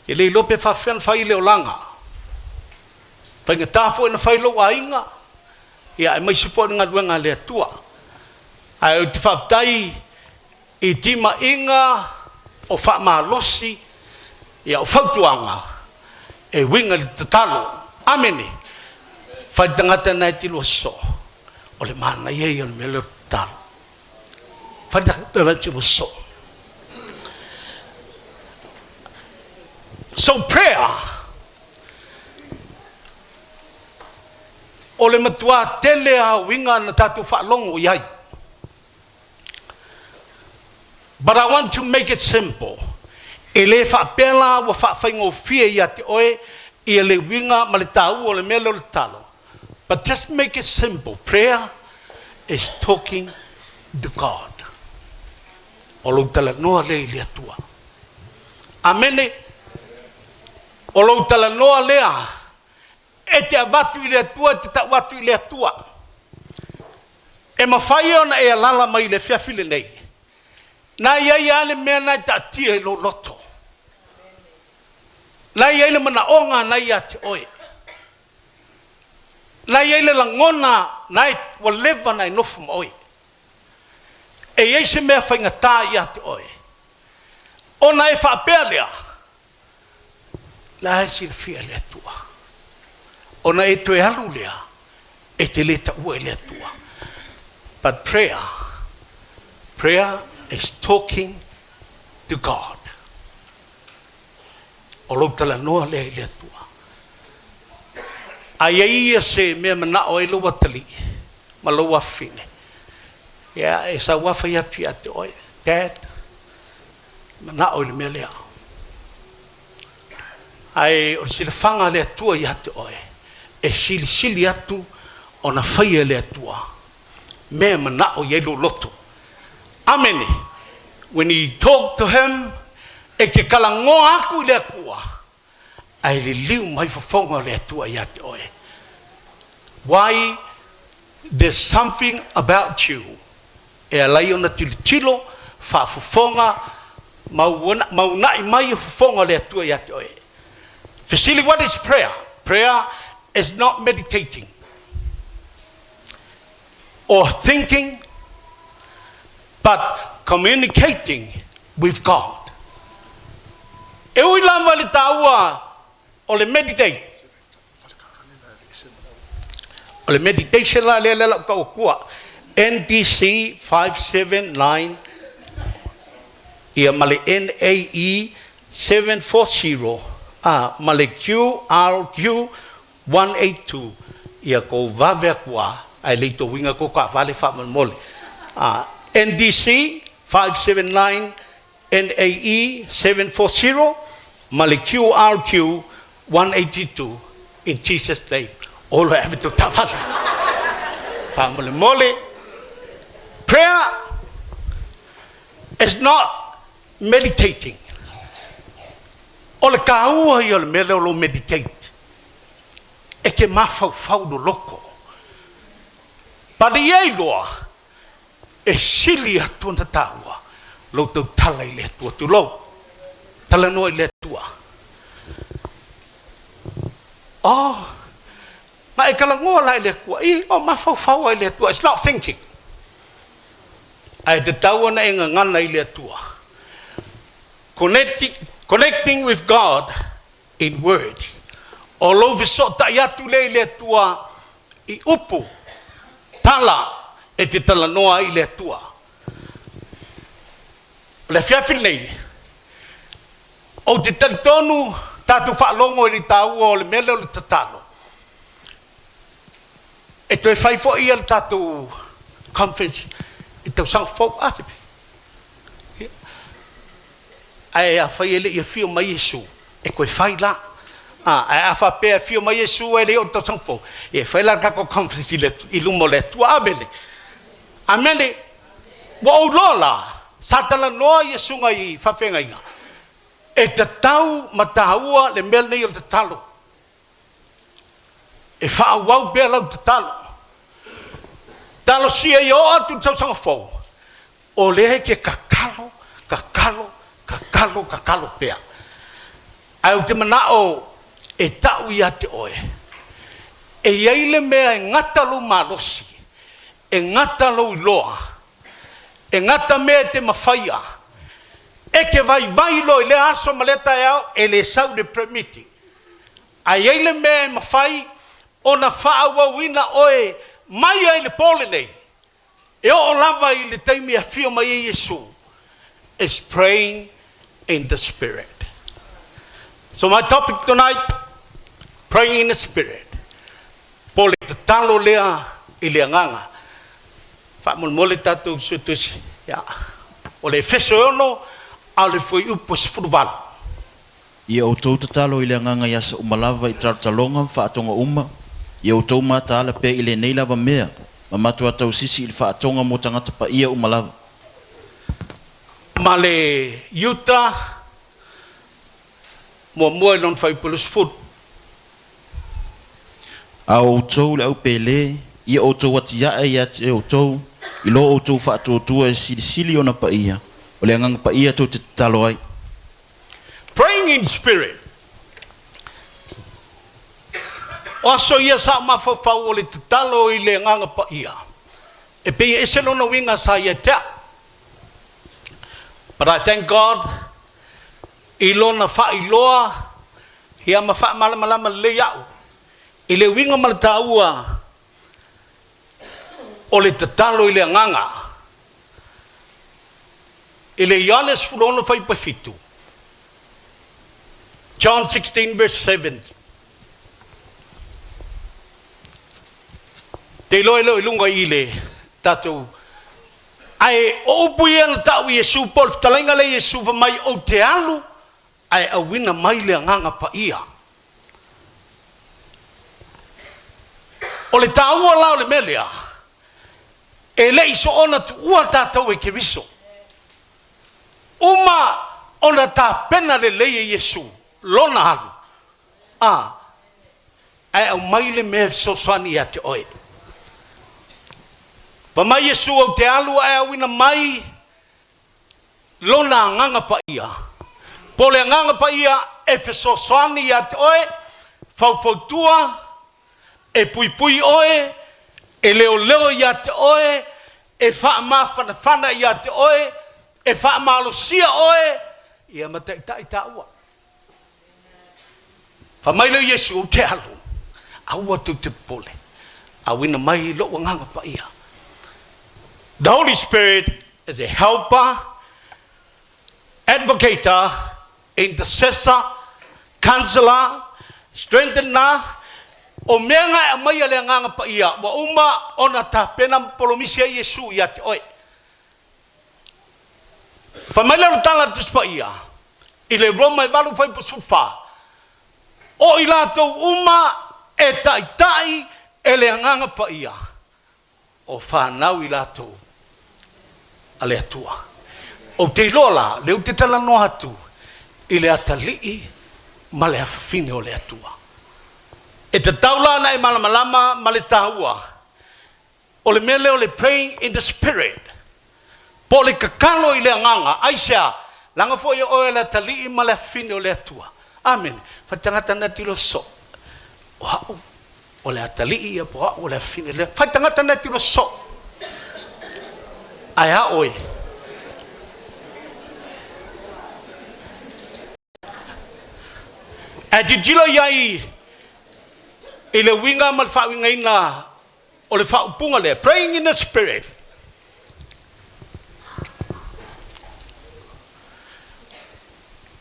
e le iloa pe faapefea ona fai le olaga. Faigata foi ona fai lou aiga, ia, aemaise foi o le galuega a le Atua. Ae ou te faafetai i timaiga o faamalosi, ia, o fautuaga e uiga i le tatalo. Amene. Fai le tagata na e te lua soo, o le manaia ia o le mea lea o le tatalo. Fai le tagata na e te lua soo. So prayer, o le matua tele a uiga na tatou faalogo i ai. But I want to make it simple. E le faapea la ua faafaigofie ia te oe ia le uiga ma le taua o le mea lea o le tatalo. But just make it simple. Prayer is talking to God. O lou talanoa lea i le Atua. Amene. O lou talanoa lea e te avatu i le Atua, e te tau atu i le Atua. E mafai ona e alala mai i le afiafi lenei, na i ai lava le mea na e taatia i lou loto. Na i ai le manaoga na ia te oe. Na i ai le lagona na e, ua leva na e nofo ma oe. E i ai se mea faigata ia te oe. Ona e faapea lea, La e silafia e le Atua. Ona e toe alu lea, e te le taua i le Atua. But prayer, prayer is talking to God. O lou talanoa lea i le Atua. A i ai ia se mea manao ai lou atalii ma lou afafine, ia e sau lava fai atu ia te oe, Dad, manao i le mea lea. Ae o le silafaga a le Atua ia te oe, e silisili atu ona faia e le Atua mea e manao i ai lou loto. Amene. When you talk to him, e te talanoa atu i le Atua, ae liliu mai fofoga o le Atua ia te oe. Why? There's something about you e alai ona tilotilo, faafofoga, ma uunai mai fofoga o le Atua ia te oe. Fesili, what is prayer? Prayer is not meditating or thinking, but communicating with God. E ui lava i le taua o le meditate, O le meditation la lea lea lau tau atua NDC 579 ia ma le NAE 740 a ma le QRQ 182 ia kou vave atu a ae le i tou uiga kou taavale faamolemole a NDC 579 NAE 740 ma le QRQ 182 in Jesus name. Olo e ave tou taavale. Faamolemole. Prayer is not meditating. O le taua ia o le mea lea o lou meditate. E te mafaufau loloto. But i ai loa, E sili atu ona taua lou tautala i le Atua. Tulou, talanoa i le Atua. Oh, na e talanoa la i le Atua. I, o mafaufau ai le Atua. It's not thinking. Ae tatau ona e gagana i le Atua. Connecting, connecting with God in words. O lou fesootai atu lea i le Atua i upu, tala e te talanoa ai i le Atua. O le afiafi lenei, ou te talitonu tatou faalogo i le taua o le mea lea o le tatalo. E toe fai foi ia le tatou conference i tausaga fou. A se Ia. Ae afai e le i afio mai Iesu, e toe fai la. A, ae a faapea e afio mai Iesu ae le i oo i le tausaga fou, ia e fai la le tatou conference i le, i luma o le Atua. Amene. Amene. Ua ou iloa la, sa talanoa ia susuga i faafeagaiga, e tatau ma taua le mea lenei o le tatalo. E faaauau pea lau tatalo. Talosia ia oo atu i le tausaga fou, o lea e te tatalo, tatalo, tatalo, tatalo pea. Ae ou te manao e tau ia te oe, e i ai le mea e gata lou malosi, e gata lou iloa, e gata mea e te mafaia, e te vaivai loa i lea aso ma lea taeao, e le sau i le prayer meeting. Ae i ai le mea e mafai ona faaauauina oe mai ai le po lenei, e oo lava i le taimi e afio mai ai Iesu, is praying in the spirit. So my topic tonight, praying in the spirit. Po le tatalo lea i le agaga. Faamolemole tatou suetusi, ia, o le Efeso e 6, a o le fuaiupu e 18. Ia outou tatalo i le agaga i aso uma lava i talotaloga ma faatoga uma, ia outou mataala pea i lenei lava mea, ma matua tausisi i le faatoga mo tagata paia uma lava. Ma le Iuta muamua i lona fuaiupu 20. A o outou le au pele, ia outou atiae ia te outou, i lo outou faatuatua e silisili ona paia, o le Agaga Paia tou te tatalo ai. Praying in spirit. O aso ia sa ou mafaufau o le tatalo i le Agaga Paia, e pei e ese lona uiga sa ia te au. But I thank God i lona faailoa ia ma faamalamalama lelei au i le uiga ma le taua o le tatalo i le Agaga. I le Ioane 16 fuaiupu 7, John 16 verse 7, Te iloa e le o i luga i le tatou Ae o upu ia na tau i Iesu, po o le fetalaiga lea Iesu fai mai, Ou te alu ae auina mai le Agaga Paia. O le taua la o le mea lea, e le i soona tuua tatou e Keriso. Uma ona tapena lelei e Iesu lona alu, a, ae aumai le mea e fesoasoani ia te oe. Fai mai Iesu, Ou te alu ae auina mai Lona Agaga Paia. Po o le Agaga Paia e fesoasoani ia te oe, faufautua, e puipui oe, e leoleo ia te oe, e faamafanafana ia te oe, e faamalosia oe, ia ma taitai taua. Fai mai lea o Iesu, Ou te alu, aua tou te popole, auina mai lou Agaga Paia. The Holy Spirit is a helper, advocator, intercessor, counselor, strengthener. O mea na e aumaia le Agaga Paia, ua uma ona tapena ma polomisi ai Iesu ia te oe. Fai mai lea o le tala a le Tusi Paia i le Roma e 8 fuaiupu 14, O i latou uma e taitai e le Agaga Paia, o fanau i latou a le Atua. Ou te iloa la, lea ou te talanoa atu i le atalii ma le afafine o le Atua. E tatau la ona e malamalama ma le taua O le mea lea o le praying in the spirit, po o le tatalo i le agaga, aisea? Leaga foi o oe o le atalii ma le afafine o le Atua. Amene. Fai tagata na tilo so, o a'u o le atalii ia po o a'u o le afafine lea. Fai tagata na tilo so. Ae a oe? Ae tilotilo i ai. I le uiga ma le faauigaina o le faaupuga lea, praying in the spirit,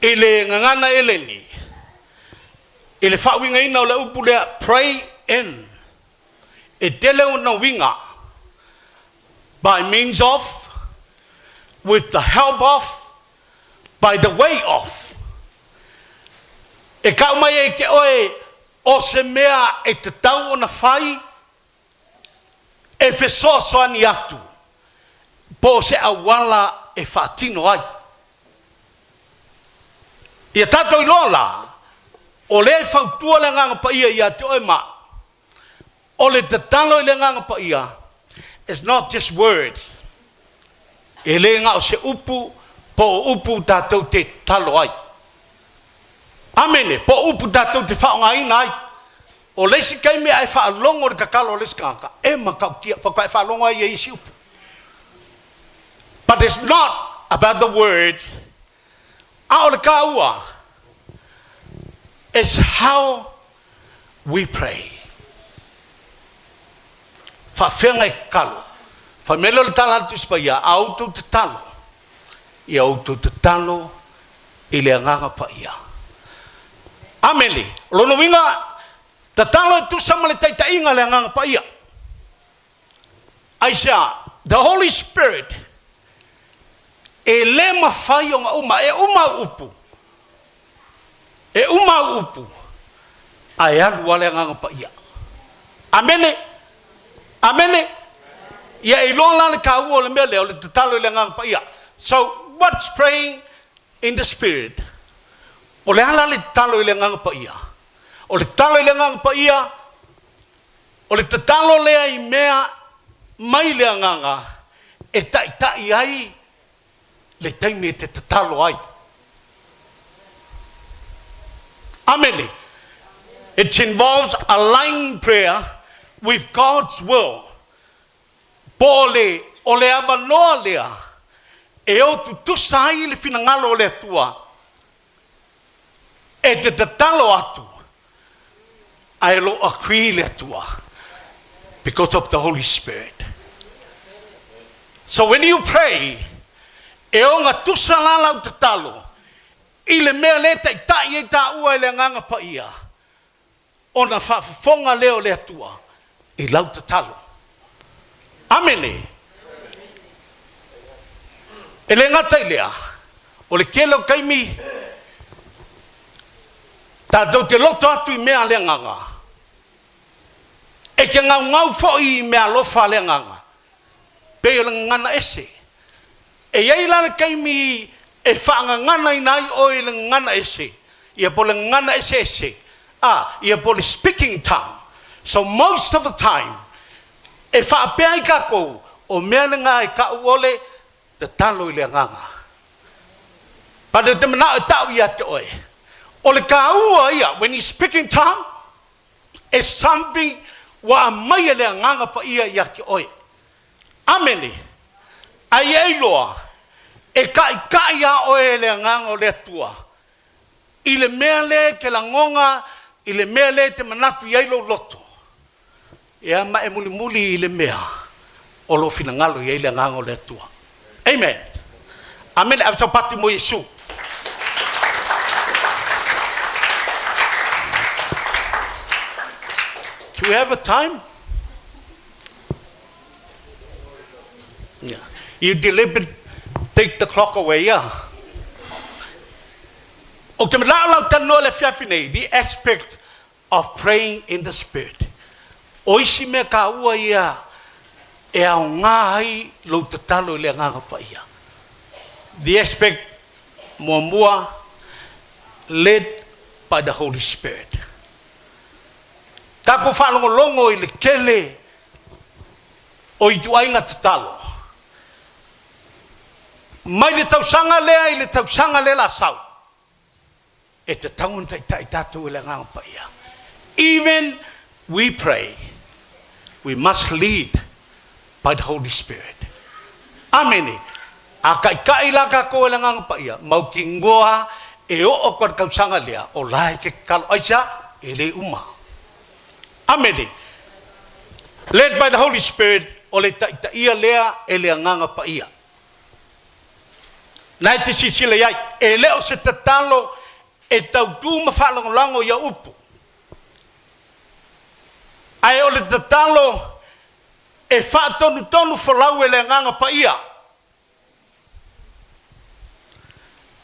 i le gagana eleni, i le faauigaina o le upu lea, pray in, e tele ona uiga, by means of, with the help of, by the way of. E kau mai ai te oe o se mea e tatau ona fai, e fesoasoani atu, po o se auala e faatino ai. Ia tatou iloa la, o lea e fautua le Agaga Paia ia te oe ma au, o le tatalo i le Agaga Paia, it's not just words, e le na o se upu po o upu tatou te tatalo ai. Amene, po o upu tatou te faaaogaina ai. O le isi taimi a e faalogo i le tatalo a le isi tagata, e matautia, faatoa e faalogo ai i isi upu. But it's not about the words, a o le taua, it's how we pray. Faafeaga e tatalo. Fai mai lea o le tala a le Tusi Paia, a outou tatalo, ia outou tatalo i le Agaga Paia. Amene. O lona uiga, tatalo e tusa ma le taitaiga a le Agaga Paia. Aisea? The Holy Spirit e le mafai ona uma, e uma au upu, e uma au upu, ae alu lava le Agaga Paia. Amene. Amene. Ia e iloa la le taua o le mea lea o le tatalo i le Agaga Paia. So, what's praying in the Spirit? O le a la le tatalo i le Agaga Paia? O le tatalo i le Agaga Paia, O le tatalo lea i mea mai le agaga e taitai ai le taimi e te tatalo ai. Amene. It involves aligning prayer with God's will. Po o le, o le avanoa lea e o tutusa ai le finagalo o le Atua e te tatalo atu ae lo agree le Atua because of the Holy Spirit. So when you pray, e ogatusa la lau tatalo i le mea lea e taitai ai taua e le Agaga Paia, ona faafofoga lea o le Atua i lau tatalo. Amene. E le gata i lea, o le tele o taimi tatou te loto atu i mea a le agaga, e te gaugau foi i meaalofa a le agaga, pei o le gagana ese. E i ai la le taimi e faagaganaina ai oe i le gagana ese, ia po o le gagana eseese, a, ia po o le speaking tongue. So most of the time, e faapea ai tatou, o mea lena e tau o le tatalo i le agaga. But ou te manao e tau ia te oe, o le taua ia, when you speak in tongue, it's something ua aumai e le Agaga Paia ia te oe. Amene. Ai e iloa, e taʻitaʻi a oe e le Agaga o le Atua i le mea lea e te lagona, i le mea lea e te manatu i ai lou loto, ia ma e mulimuli i le mea o lo o finagalo i ai le Agaga o le Atua. Amen. Amene. Ave sau patu mo Iesu. Do we have a time? Yeah. You deliberately take the clock away, yeah. O te manao lau talanoa le afiafi nei, the aspect of praying in the spirit. O isi mea taua ia e aoga ai lou tatalo i le Agaga Paia. The aspect muamua, led by the Holy Spirit. Tatou faalogologo i le tele o ituaiga tatalo. Mai le tausaga lea i le tausaga lea la sau, e tatau ona taitai tatou e le Agaga Paia. Even we pray, we must lead by the Holy Spirit. Amene. A taitai la tatou e le Agaga Paia, mautinoa e oo atu i le tausaga lea, o la e te tatalo. Aisea? E le uma. Amene. Led by the Holy Spirit, o le taitaia lea e le Agaga Paia. Na e te silasila i ai, e le o se tatalo e tautu ma faalagolago ia upu, ae o le tatalo e faatonutonu folau e le Agaga Paia,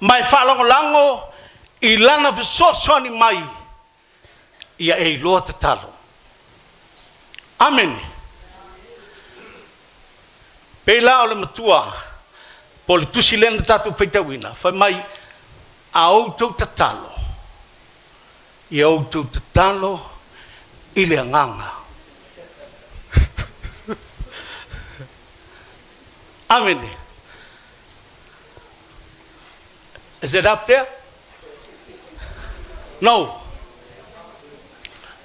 ma e faalagolago i Lana fesoasoani mai ia e iloa tatalo. Amene. Pei la o le matua po o le tusi lea na tatou faitauina, fai mai, A outou tatalo, ia outou tatalo i le agaga. Amene. Is it up there? No.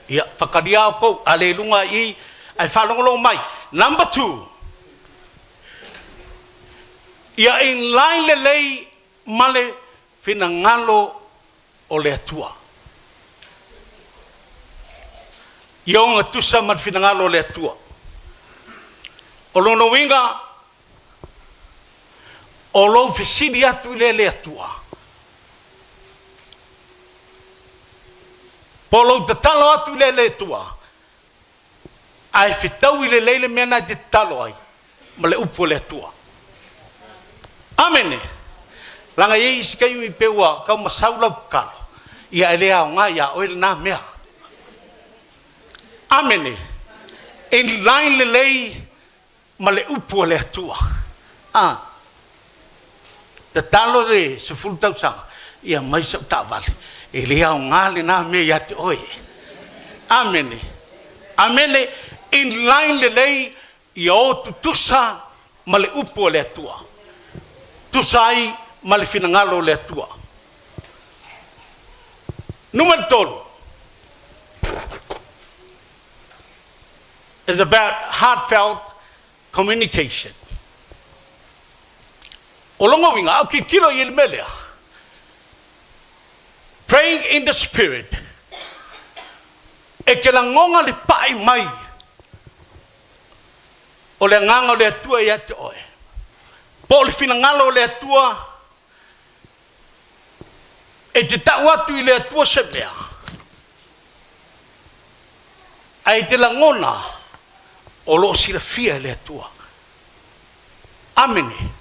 Ia, whakaria o kou, a le lunga i, ai whalongolongo mai. Number two, ia in line lelei ma le finagalo o le Atua. Ia ogatusa ma le finagalo o le Atua. O lona uiga, o lou fesili atu i le le Atua, po o lou tatalo atu i le le Atua, ae fetaui lelei le mea na e te tatalo ai ma le upu a le Atua. Amene! Leaga e i ai isi taimi pei ua tau masau lau tatalo, ia e le aoga ia oe lena mea. Amene! In line lelei ma le upu a le Atua. A tatalo le 10 tausaga, ia aumai sau taavale. E le aoga lena mea ia te oe. Amene. Amene. In line lelei ia o tutusa ma le upu a le Atua. Tusa ai ma le finagalo o le Atua. Numera 3. Is about heartfelt communication. O lona uiga, a ou tilotilo i le mea lea, praying in the spirit, e te lagona le pai mai o le Agaga o le Atua ia te oe, po o le finagalo o le Atua e te tau atu i le Atua se mea, ae te lagona o lo o silafia e le Atua. Amene.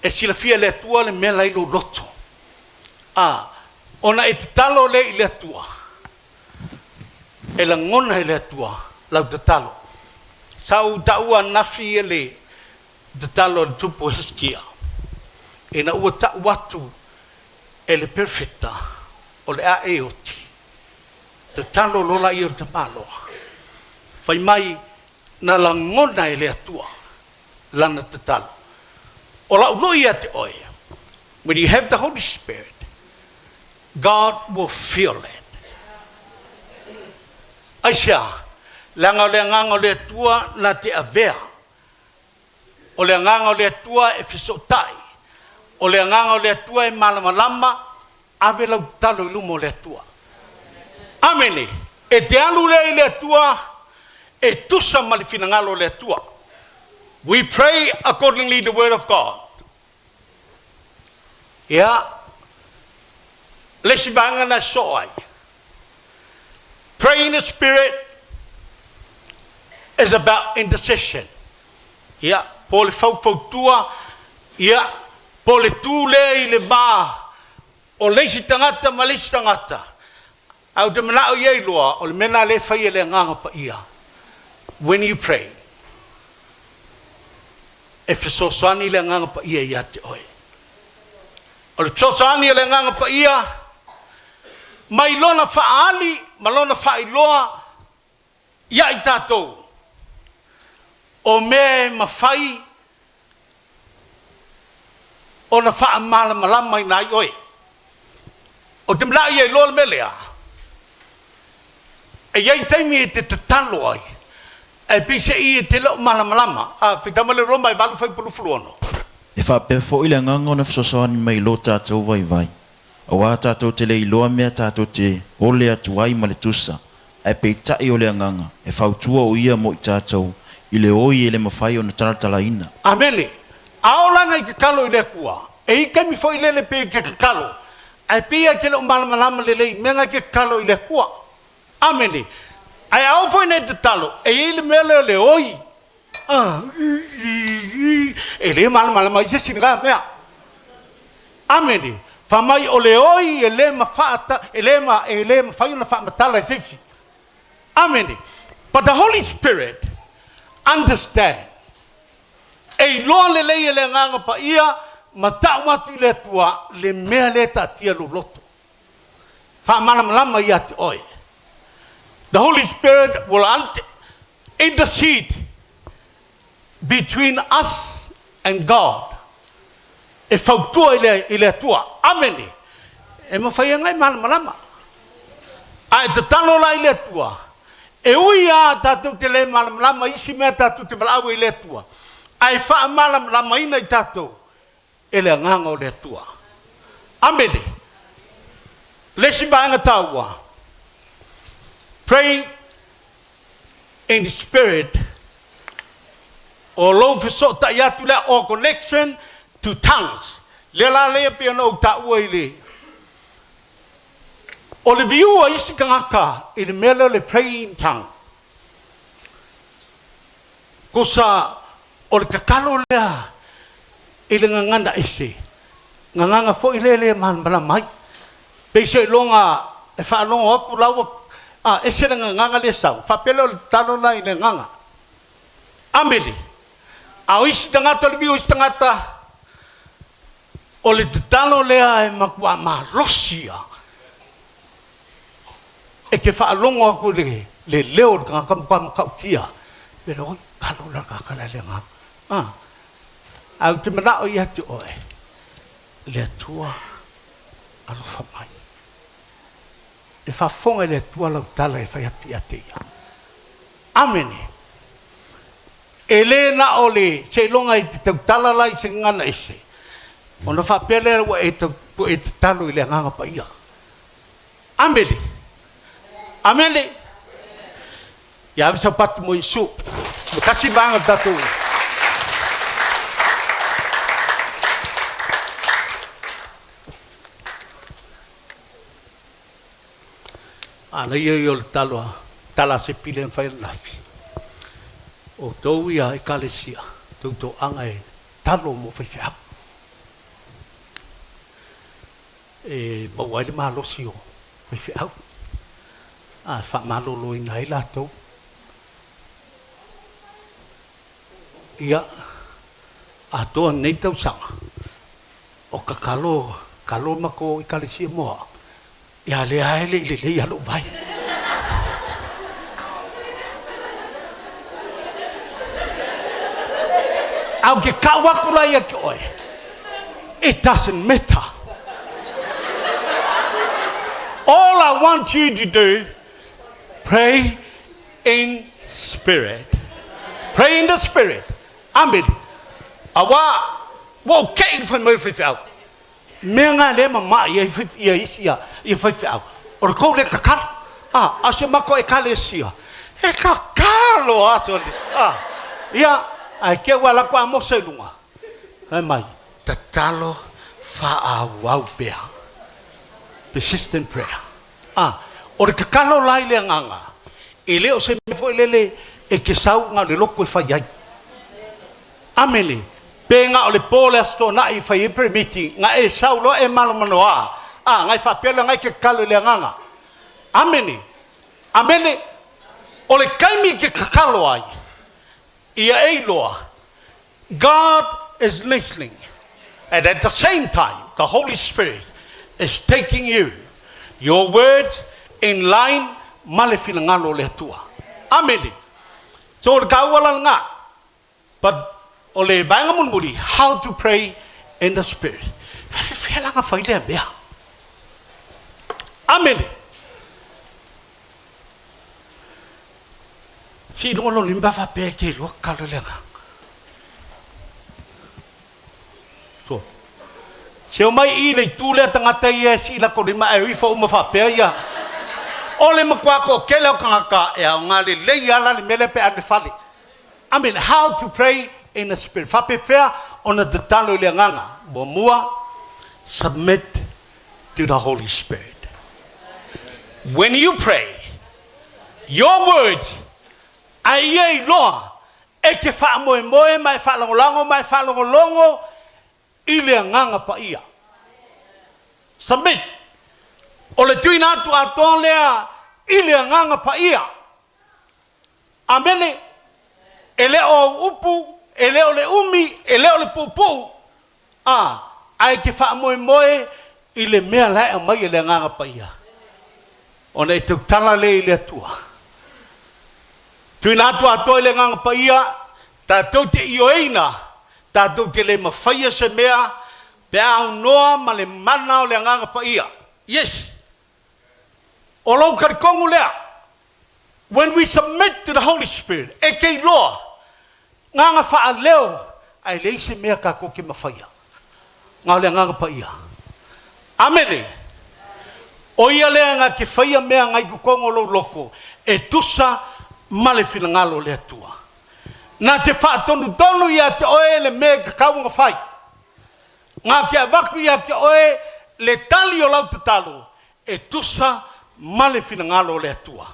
E silafia e le Atua le mea la i lou loto. A, ona e tatalo lea i le Atua, e lagona e le Atua lau tatalo. Sa ou taua ananafi ia le tatalo a le tupu o Hesekia, ina ua tau atu e le perofeta o le a e oti, tatalo loa laia o le tamaloa, fai mai na lagona e le Atua lana tatalo. O lau lui ia te oe, when you have the Holy Spirit, God will feel it. Aisea? Leaga o le Agaga o le Atua na te avea. O le Agaga o le Atua e fesootai. O le Agaga o le Atua e malamalama, ave lau tatalo i luma o le Atua. Amene! E te alu lea i le Atua e tusa ma le finagalo o le Atua. We pray accordingly the word of God. Ia, le isi vaega na soo ai. Pray in the Spirit is about intercession. Ia, po o le faufautua, ia, po o le tu lea i le va o le isi tagata ma le isi tagata. Ae ou te manao ia iloa, o le mea lena lea e fai e le Agaga Paia, when you pray, e fesoasoani le Agaga Paia ia te oe. O le fesoasoani a le Agaga Paia, mai lona faaali ma lona faailoa ia i tatou, o mea e mafai ona faamalamalamaina ai oe. Ou te manao ia iloa le mea lea, e i ai taimi e te tatalo ai, ae peiseai e te le o malamalama. A, faitau mai le Roma e 8 fuaiupu 26. E faapea foi le Agaga ona fesoasoani mai i lo tatou vaivai, aua tatou te le iloa mea tatou te ole atu ai ma le tusa. Ae peitai o le Agaga, e fautua o Ia mo i tatou, i le oi e le mafai ona talatalaina. Amene. A oo la na i tatalo i le Atua, e i ai taimi foi lele pei e te tatalo, ae pei lava e te le o malamalama lelei i mea na e te tatalo i le Atua. Amene. Ae a oo foi ina e tatalo, e i ai le mea lea o le oi. E le malamalama ai se isi i lena mea. Amene. Fai mai o le oi e le mafaata, e le ma, e le mafai ona faamatala e se isi. Amene. But the Holy Spirit understand. E iloa lelei e le Agaga Paia ma tau atu i le Atua le mea lea e taatia lou loto. Faamalamalama ia te oe. The Holy Spirit will intercede between us and God. E fautua i le, i le Atua. Amene. E mafai ai e malamalama. A e tatalo la i le Atua, e ui lava tatou te le malamalama i isi mea tatou te valaau ai i le Atua, ae faamalamalamaina i tatou e le Agaga o le Atua. Amene. Le isi vaega taua, pray in the spirit, o lou fesootai atu lea, or connection to tongues. Lea la lea pei ona ou taua i le, o le viu a isi tagata i le mea lea o le pray in tongue. Kosa o le tatalo lea i le gagana ese, gagana foi lea e le malamalama ai. Pei seiloga e faalogo atu la ua a ese le gagana lea e sau, faapea lea o le tatalo la i le agaga. Amene. A o isi tagata, o le viu o isi tagata, o le tatalo lea e matuā malosi ia E te faalogo atu i le leo o le tagata matua matautia, pe le oi, talo la le tagata la i le agaga. A, ae ou te manao ia te oe, le Atua alofa mai. E faafofoga e le Atua lau tala e fai atu ia te Ia. Amene. E le na o le seiloga e te tautala la i se gagana ese, ona faapea lea ua e tau, ua e tatalo i le Agaga Paia. Amene. Amene. Ia ave saupatu mo Iesu. Ua tasi le vaega o le tatou. A na ia ia o le talo a tala a Sepile na fai ananafi. O outou ia Ekalesia, tou toaga e talo mo faifeau. E maua ai le malosi o faifeau, a faamaloloina ai latou. Ia, atoa lenei tausaga o tatalo, tatalo matou Ekalesia mo au, ia lea lava e le i lelei lava lou vae. Ae ou te tau atu la ia te oe, it doesn't matter. All I want you to do, pray in spirit. Pray in the spirit. Amene. Aua, ua ou te'i i le fai mai o le faifeau. Mea na lea e mama'i ai ia isi ia faifeau, o le tou le tatalo. A, a o si a matou Ekalesia, e tatalo atu le, a, ia, ae te i ua alu atu Amosa i luga, fai mai, tatalo faaauau pea. Persistent prayer. A, o le tatalo la i le agaga, e le o se mea foi lele e te sau na o le lotu e fai ai. Amene. Pe na o le po le Aso Toonai e fai ai prayer meeting, na e sau loa e malomanoa, a, na e faapea lea na e te tatalo i le Agaga. Amene. Amene. O le taimi e te tatalo ai, ia e iloa, God is listening and at the same time the Holy Spirit is taking you, your words in line ma le finagalo o le Atua. Amene. So o le taua la lena. But o le vaega mulimuli, how to pray in the spirit. Faafefea la ona fai lea mea? Amene. Si luga lo limba faapea e te iloa tatalo i le agaga. So, se omai i le itu lea tagata ia e sii latou lima ae o ifo uma faapea ia. O le matua toatele o tagata e aoga lelei lava la le mea lea pe alu i le fale. Amene. How to pray in the spirit. Faapefea ona tatalo i le agaga? Muamua, submit to the Holy Spirit. When you pray, your words, a ia iloa e te faamoemoe ma e faalagolago ma e faalogologo i le Agaga Paia. Submit. O le tuuina atu atoa lea i le Agaga Paia. Amene. E le o au upu, e le o le umi, e le o le puupuu, a, ae e te faamoemoe i le mea la e aumai e le Agaga Paia, ona e tautala lea i le Atua. Tuuina atu atoa i le Agaga Paia, tatou te ioeina, tatou te le mafaia se mea pe a aunoa ma le mana o le Agaga Paia. Yes! O lou talitonu lea, when we submit to the Holy Spirit, e te iloa ngana faaleo ae leai se mea tatou te mafaia, na o le Agaga Paia. Amene! O ia lea na te faia mea ngai totonu o lou loto e tusa ma le finagalo o le Atua. Na te faatonutonu ia te oe le mea e tatau ona fai. Na te avatu ia te oe le tali o lau tatalo e tusa ma le finagalo o le Atua.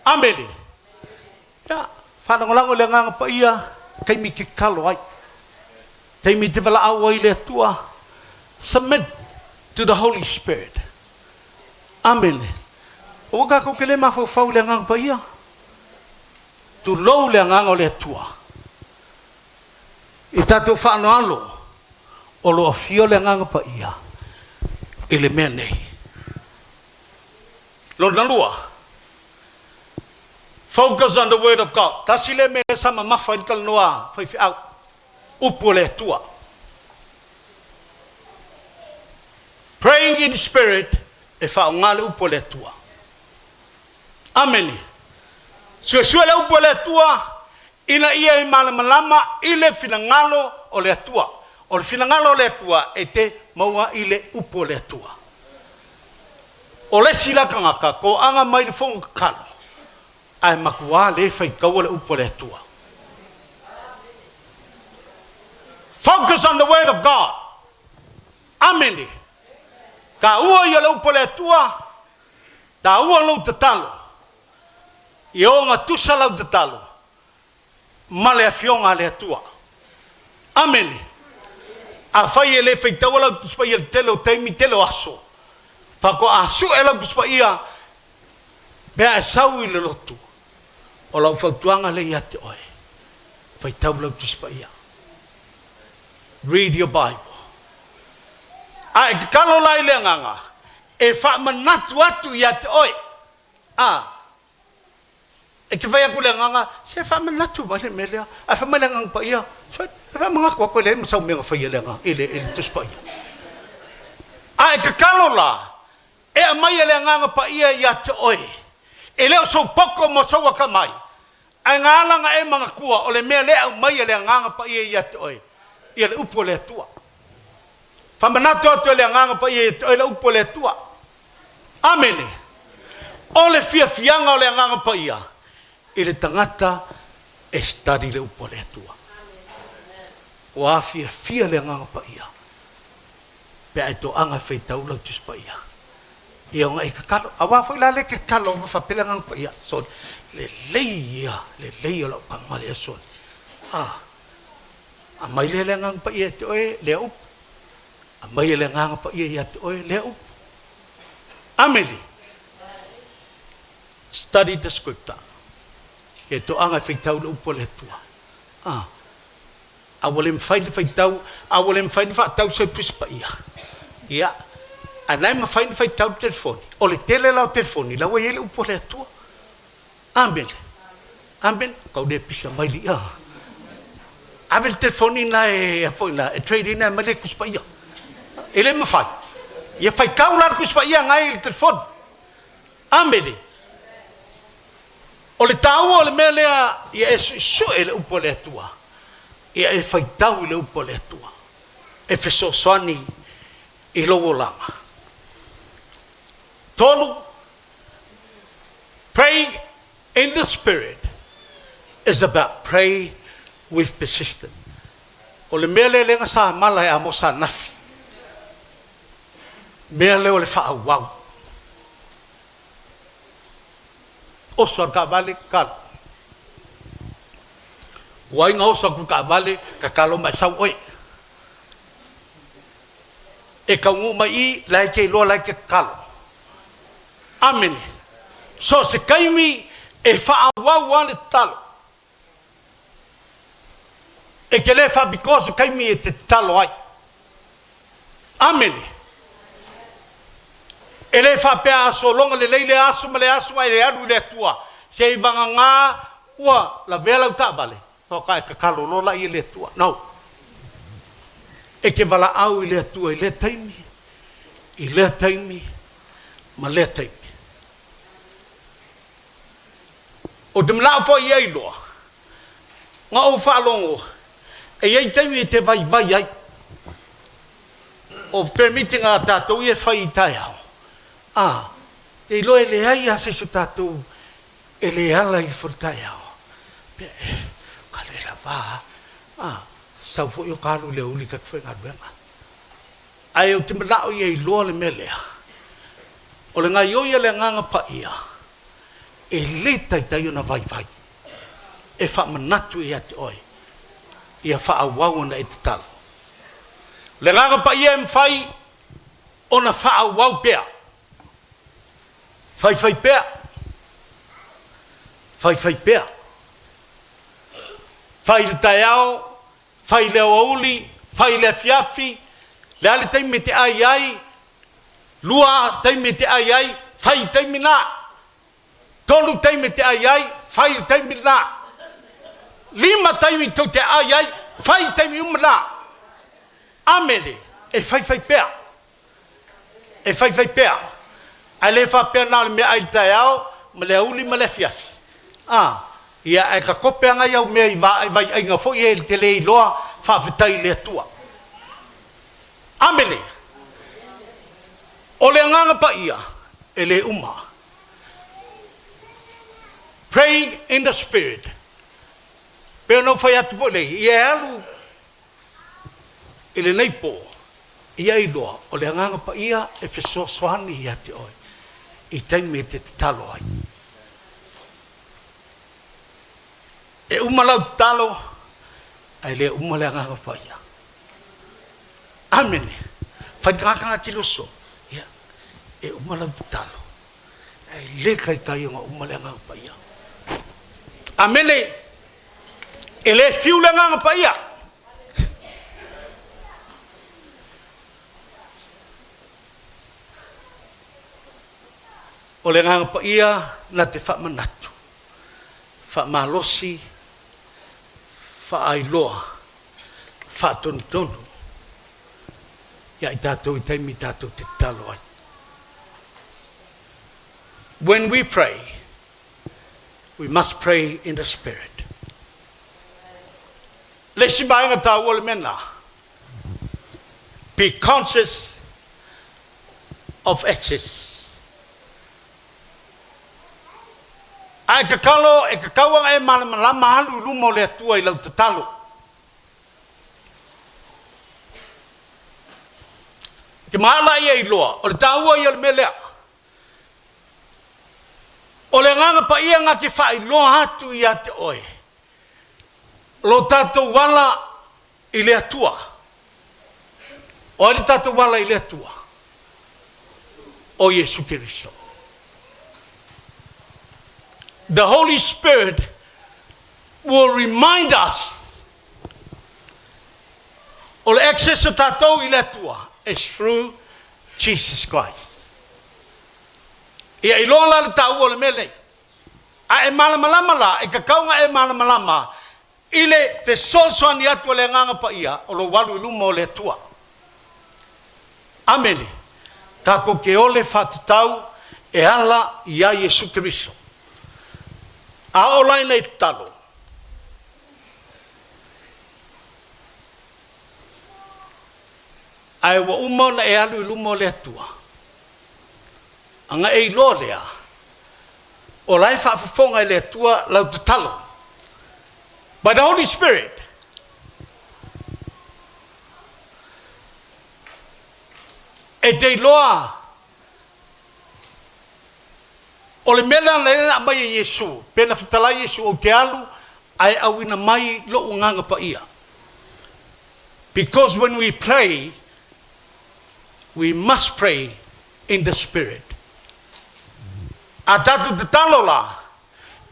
Amene. Ia, faalagolago i le Agaga Paia, taimi e te tatalo ai, taimi e te valaau ai i le Atua, submit to the Holy Spirit. Amene. Aua tatou te le mafaufau i le Agaga Paia. Tulou le Agaga o le Atua. I tatou faaaloalo, o lo o afio le Agaga Paia i le mea nei. Lona lua, focus on the word of God. Tasi lea mea sa mamafa ai le talanoa a faifeau, upu o le Atua. Praying in the spirit e faaaoga le upu o le Atua. Amene. Suesue le upu a le Atua ina ia e malamalama i le finagalo o le Atua. O le finagalo o le Atua e te maua i le upu o le Atua. O le isi la tagata toaga mai le fono tatalo, ae matuā le faitaua le upu a le Atua. Focus on the word of God. Amene. Taua ia le upu a le Atua, taua lou tatalo. Ia ogatusa lau tatalo ma le Afioga a le Atua. Amene. Afai e le faitaua lau Tusi Paia i le tele o taimi, tele o aso, faatoa sue lau Tusi Paia pe a e sau i le lotu, o lau fautuaga lea ia te oe, faitau lau Tusi Paia. Read your Bible. A e tatalo la i le Agaga e faamanatu atu ia te oe, a, E te fai atu i le Agaga, Se faamanatu mai le mea lea. Ae fai mai le Agaga Paia, Soi, e faamanatu atu e leai ma sau mea na faia e le Agaga, i le, i le Tusi Paia. A e tatalo la, e aumai e le Agaga Paia ia te oe, e le o sou poto ma sou atamai, ae na ala ona e manatua o le mea lea e aumai e le Agaga Paia ia te oe, ia le Upu a le Atua. Faamanatu atu e le Agaga Paia ia te oe le Upu a le Atua. Amene. O le fiafiaga o le Agaga Paia i le tagata e study le Upu a le Atua. Ua afiafia le Agaga Paia pe a e toaga e faitau lau Tusi Paia. Ia ona e tatalo. Aua foi la le tatalo ma faapea le Agaga Paia, sole, lelei ia, lelei o lau tama lea, sole. A, aumai lea le Agaga Paia ia te oe lea upu. Aumai e le Agaga Paia ia te oe lea upu. Amene. Study the scripture. Ia toaga e faitau le upu a le Atua. Ah. A ua le mafai ona faitau, a ua le mafai ona faatau sau Tusi Paia. Ia. Ae na e mafai ona faitau le telefoni. O le tele la o telefoni, la ua i ai le upu a le Atua. Amene. Amene. Kau le pisa mai li a. Ave le telefoni na e foi na e trade in mai le Tusi Paia. E le mafai. Ia faitau la le Tusi Paia ngai i le telefoni. Amene. O le taua o le mea lea ia e suesue le upu a le Atua. Ia e faitau i le upu a le Atua. E fesoasoani i lou olaga. Tolu. Praying in the Spirit is about pray with persistence. O le mea lea lea sa mala e Amosa anafi. Mea lea o le faaauau. Oso a le taavale, tatalo. Ua ai na oso atu i le taavale, tatalo ma e sau oe. E taunuu mai i i, la e te iloa la e te tatalo. Amene. So o se taimi e faaauau lava le tatalo. E te le faapitoa se taimi e te tatalo ai. Amene. E le faapea a sologa lelei lea aso ma lea aso ae le alu i le Atua, se i vagana ua lavea lau taavale, faatoa e tatalo loa laia i le Atua. No. E te valaau i le Atua i lea taimi, i lea taimi, ma lea taimi. Ou te manao foi ia iloa, na ou faalogo e i ai taimi e te vaivai ai. O permit a tatou ia e fai i taeao, a, te iloa e leai lava se isi o tatou e le ala ifo i le taeao. Pea e, ka le lava a, a, sau foi o ka alu i le aoauli ta te faigaluega. Ae ou te manao ia iloa le mea lea, o le gaoioi a le Agaga Paia, e le taitai ona vaivai e faamanatu ia te oe ia faaauau ona e tatalo. O le Agaga Paia e mafai ona faaauau pea, faifai pea, faifai pea, fai i le taeao, fai i le aoauli, fai i le afiafi, le a le taimi e te ai ai, lua taimi e te ai ai, fai i taimi na. Tolu taimi e te ai ai, fai i le taimi na. Lima taimi tou te ai ai, fai i taimi uma na. Amene, e faifai pea. E faifai pea. Ae le faapea na o le meaai i le taeao ma le aoauli ma le afiafi. A, ia ae ka kope ana i au mea i vaiaiga foi e te le iloa, faafetai i le Atua. Amene. O le Agaga Paia, e le uma. Praying in the Spirit. Pei ona ou fai atu foi nei, ia e alu i lenei po, ia iloa o le Agaga Paia e fesoasoani ia te oe i taimi e te tatalo ai. E uma lau tatalo, ae le uma le Agaga Paia. Amene. Fai le tagata na te loso, ia, e uma lau tatalo, ae le taitai ona uma le Agaga Paia. Amene. E le fiu le Agaga Paia. O le Agaga Paia na te faamanatu, faamalosi, faailoa, faatonutonu ia i tatou i taimi tatou te tatalo ai. When we pray, we must pray in the Spirit. Le isi vaega taua le mea lena, be conscious of access. Ae tatalo, e tatau ona e malamalama alu i luma o le Atua i lau tatalo. Te maala ia iloa, o le taua ia o le mea lea. O le Agaga Paia na te faailoa atu ia te oe lo tatou ala i le Atua. O ai le tatou ala i le Atua? O Iesu Keriso. The Holy Spirit will remind us o le access o tatou i le Atua is through Jesus Christ. Ia iloa la le taua o le mea nei. A e malamalama la, e tatau ona e malamalama i le fesoasoani atu a le Agaga Paia o lou alu i luma o le Atua. Amene. Tatou te ole faatatau e ala iā Iesu Keriso. A oo la ina e tatalo, ae ua uma ona e alu i luma o le Atua, ana e iloa lea, O la e faafofoga e le Atua lau tatalo. By the Holy Spirit. E te iloa o le mea lea na lea na aumai e Iesu, pe na fetalai Iesu, ou te alu ae auina mai lou Agaga Paia. Because when we pray, we must pray in the Spirit. A tatou tatalo la,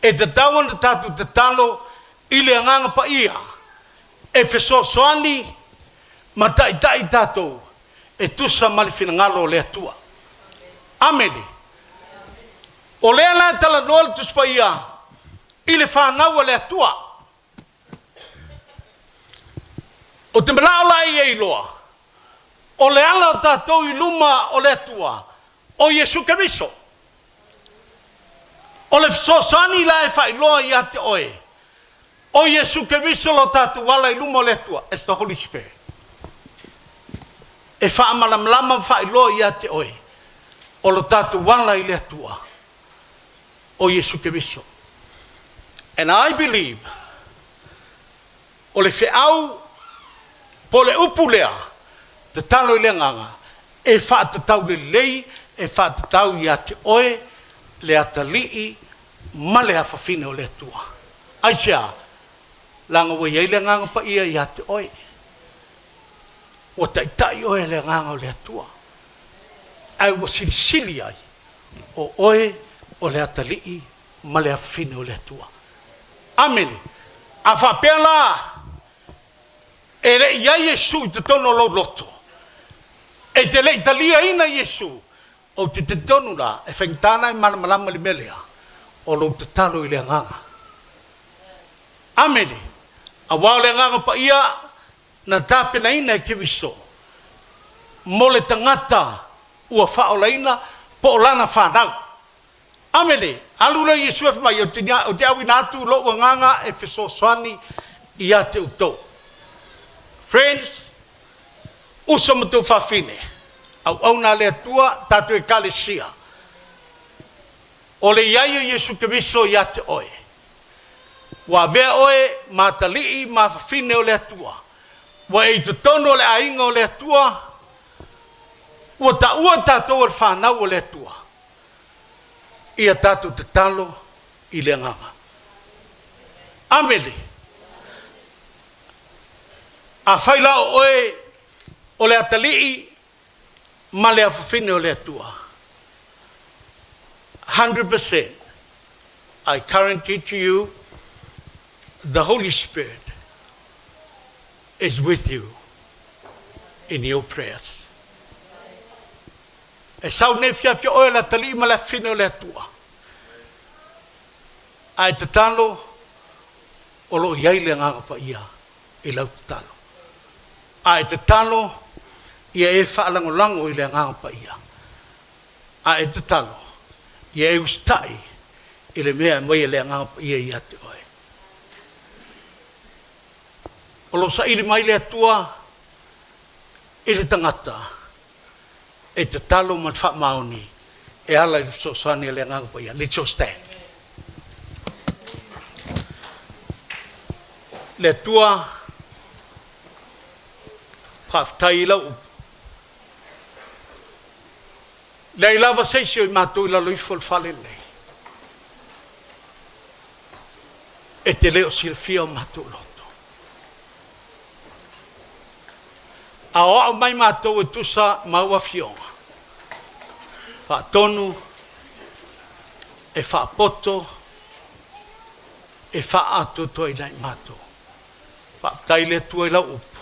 e tatau ona tatou tatalo i le Agaga Paia e fesoasoani ma taitai tatou e tusa ma le finagalo o le Atua. Amene. O lea la e talanoa le Tusi Paia i le fanau a le Atua. Ou te manao la ia iloa, o le ala o tatou i luma o le Atua, o Iesu Keriso. O le fesoasoani la e faailoa ia te oe, o Iesu Keriso lo tatou ala i luma o le Atua, it's the Holy Spirit. E faamalamalama ma faailoa ia te oe, o lo tatou ala i le Atua, o Iesu Keriso. And I believe, o le feau po o le upu lea, tatalo i le Agaga, e faatatau lelei, e faatatau ia te oe le atalii ma le afafine o le Atua. Aisea? Leaga ua i ai le Agaga Paia ia te oe. Ua taitai oe e le Agaga o le Atua, ae ua silisili ai o oe o le atalii ma le afafine o le Atua. Amene. A faapea la, e le i ai Iesu i totonu o lou loto, e te le i taliaina Iesu, ou te talitonu la, e faigata ona e malamalama i le mea lea, o lou tatalo i le Agaga. Amene. Aua o le Agaga Paia na tapenaina e Keriso mo le tagata ua faaolaina po o lana fanau. Amene! Alu lea Iesu e fai mai, Ou te auina atu lou Agaga e fesoasoani ia te outou. Friends, uso ma tou fafine, auauna a le Atua, tatou Ekalesia, o le i ai o Iesu Keriso ia te oe, ua avea oe ma atalii ma fafine o le Atua, ua e i totonu o le aiga o le Atua, ua taua tatou o le fanau o le Atua, ia tatou tatalo i le Agaga. Amene. Afai la o oe o le atalii ma le afafine o le Atua, 100% I guarantee to you the Holy Spirit is with you in your prayers. E sau nei fiafia oe le atalii ma le afafine o le Atua, a e tatalo o lo o i ai le Agaga Paia i lau tatalo. A e tatalo ia e faalagolago i le Agaga Paia, a e tatalo ia e usitai i le mea e aumai e le Agaga Paia ia te oe. O lo o saili mai le Atua i le tagata e tatalo ma le faamaoni e ala i le fesoasoani a le Agaga Paia. Let's all stand. Le Atua, faafetai i lau upu. Leai lava se isi o i matou i lalo ifo o le fale lenei e te le o silafia o matou loto. Aoao mai matou e tusa ma au afioga, faatonu, e faapoto, e faaatoatoaina i matou. Faafetai le Atua i lau upu.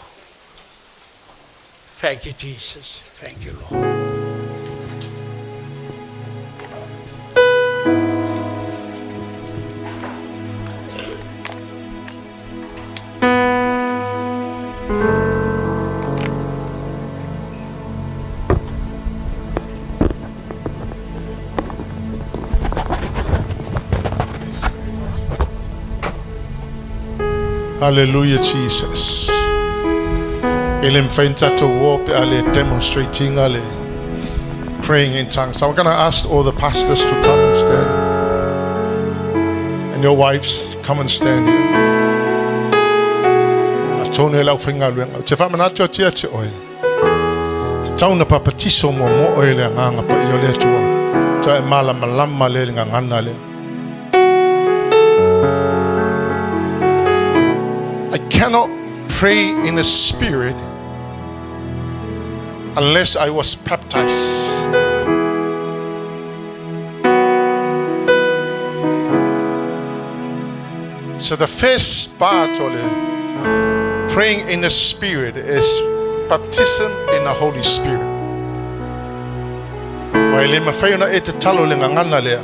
Thank you, Jesus. Thank you, Lord. Hallelujah Jesus. E le mafai ona tatou o pe a le demonstrate ina le praying in tongues. So I'm going to ask all the pastors to come and stand. And your wives, come and stand here. Atonu e lau whaingaluenga. O te whamanatu atu ia te oe. Te tauna papatiso mo mo oe le anganga pa i o le atua. Ta e malamalama le ngangana le. I cannot pray in the spirit unless I was baptized. So the first part of the praying in the spirit is baptism in the Holy Spirit. Wa e le mawhai ona e te talo le ngangana lea.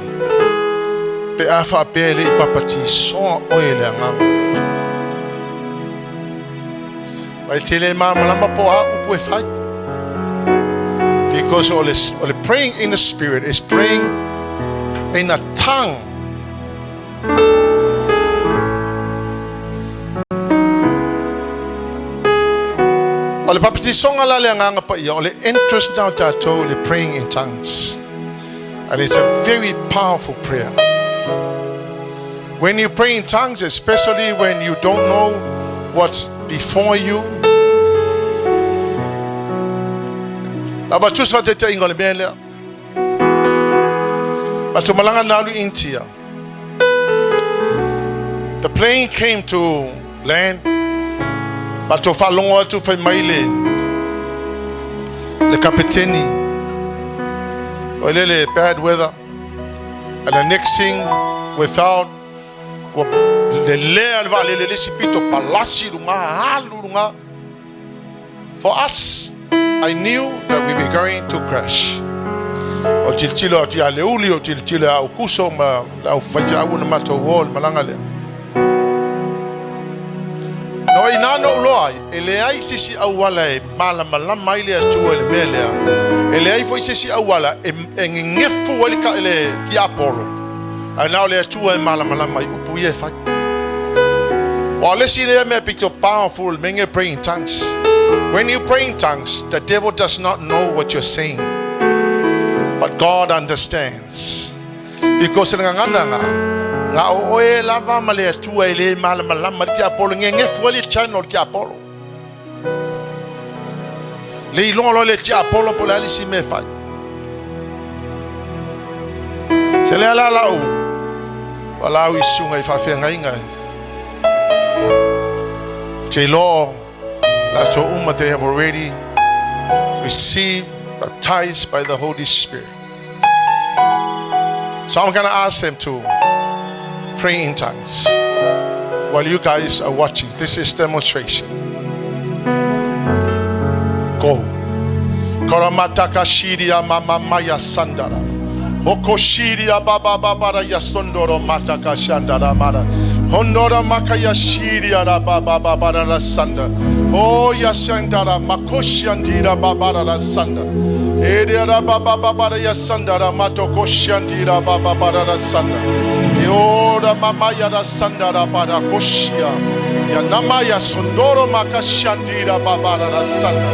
Pe a whaapea le i papati soa oe le anganga o le Atua. Wa e te le māmalama po a upu e whai. Because o le praying in the spirit is praying in a tongue. O le papatisonga la le anganga pa ia, o le interest now tātou le praying in tongues. And it's a very powerful prayer. When you pray in tongues, especially when you don't know what's before you. Lava tus va te te ingo le mea lea. Matou malaga na alu Intia. The plane came to land. Matou faalogo atu fai mai le le kapeteni. O le le bad weather. And the next thing we found ua lelea le vaalele le isi pito palasi luga alu luga. For us, I knew that we were going to crash. O tilotilo atu ia Leuli, o tilotilo ia Aukuso ma le au faifeau na matou o le malaga lea. No i nā no uloa ai, e leai se isi auala e malamalama ai le Atua i le mea lea. E leai foi se isi auala e, e gegefu ai le, ka, le tiapolo. Ae na o le Atua e malamalama i upu ia e fai. Wa le isi lea mea pito powerful mea e pray in tongues. When you pray in tongues, the devil does not know what you're saying. But God understands. Because le gagana nga, nga o oe lava ma le Atua e le malamalama le tiapolo, gegefu ai le channel le tiapolo. Le iloa loa le tiapolo po le a le isi mea e fai. Se lea la lau, walau i susuga i faafeagaiga. Te iloa latou uma they have already received, baptized by the Holy Spirit. So I'm going to ask them to pray in tongues while you guys are watching. This is demonstration. Go. Koramataka shiria mama maya sandara. Hoko shiria baba babara yasondoro mataka shandara mara. Hondora makaya shiria ra baba babara la sanda. O yasandara makoshandira babara la sanda. Eria baba babara yasandara matoko shandira baba babara la sanda. Yora mama ya sandara bara koshia. Ya nama ya sondoro makashandira babara la sanda.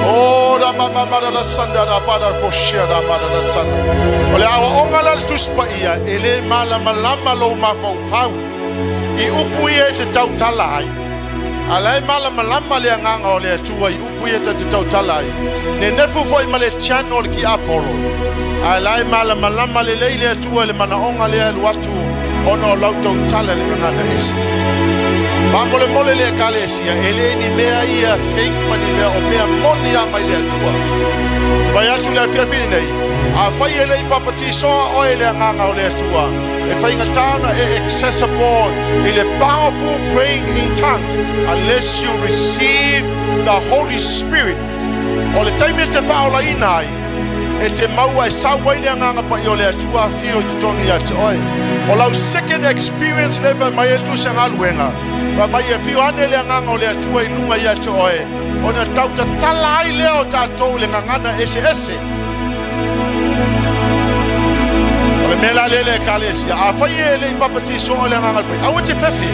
Ora mama mara la sandara bara koshia la bara la sanda. O le awa onga la tuspa ia e le malamalama lo mafaufau. I upu ia e te tautala ai. A lai malamalama le anganga o le Atua i upu ia te tautala ai. Ne nefu foi ma le tiano o le ki Apolo. A lai malamalama le lei le Atua le manaonga le alu atu ona o lau tautala le gagana ese. Faamolemole le ekalesia, e le ni mea ia fake ma ni mea o mea moni a mai le Atua. Te vai atu le afiafi nei, a fai e le i papatisoa oe le anganga o le Atua. E whainga ona e accessible i le powerful praying in tongues unless you receive the Holy Spirit. O le taimi e te whaolaina ai, e te maua e sau ai le anganga pa i o le Atua a whio i te tonu ia te oe. O lau second experience le whai mai e tu se ngaluenga. Wa mai e whio ane le anganga o le Atua i lunga ia te oe. O na tauta tala ai lea o tātou le ngangana ese ese. O le mea la lele e kalesia. A whai e le i papatiso o le anganga pai. Aua te fefe.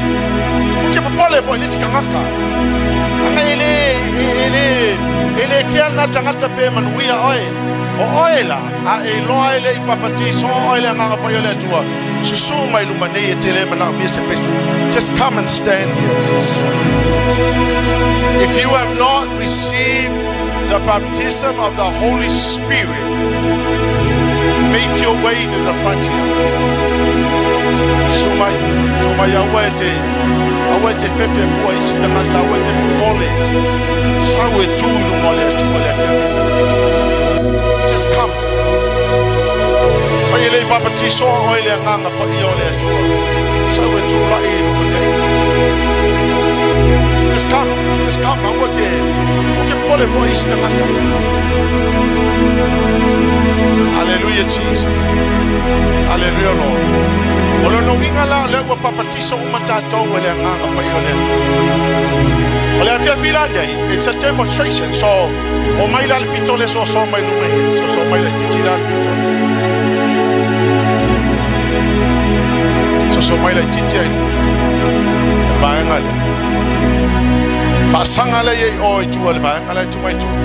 O ke popole fo i le tikangaka. Anga e le, e le, e le kea ngā tangata pe manuia oe. O oe la, a e iloa e le i papatisoa oe i le Agaga Paia o le Atua, susū mai i luma nei e te le manaomia se pese. Just come and stand here, please. If you have not received the baptism of the Holy Spirit, make your way to the front here. Susu mai, susu mai aua e te, aua e te fefe fua i se tagata, aua e te popole. Sau e tu i luma o le Atua le afiafi. Just come. Mai e le i papatisoa oe i le Agaga Paia o le Atua. Sau e tulai i luma nei. Just come, just come. Aua ke, aua ke popole fua i se tagata. Hallelujah, Jesus. Hallelujah, Lord. O lona uiga la, o lea ua papatiso uma tatou e le Agaga Paia o le Atua. O le afiafi la nei, it's a demonstration. So, o mai la le pito le soasoa mai luma i nei. Soasoa mai laitiiti la le pito. Soasoa mai laitiiti ai luma. Le vaega lea. Faasaga lea i o i tua le vaega lea e tu mai tua.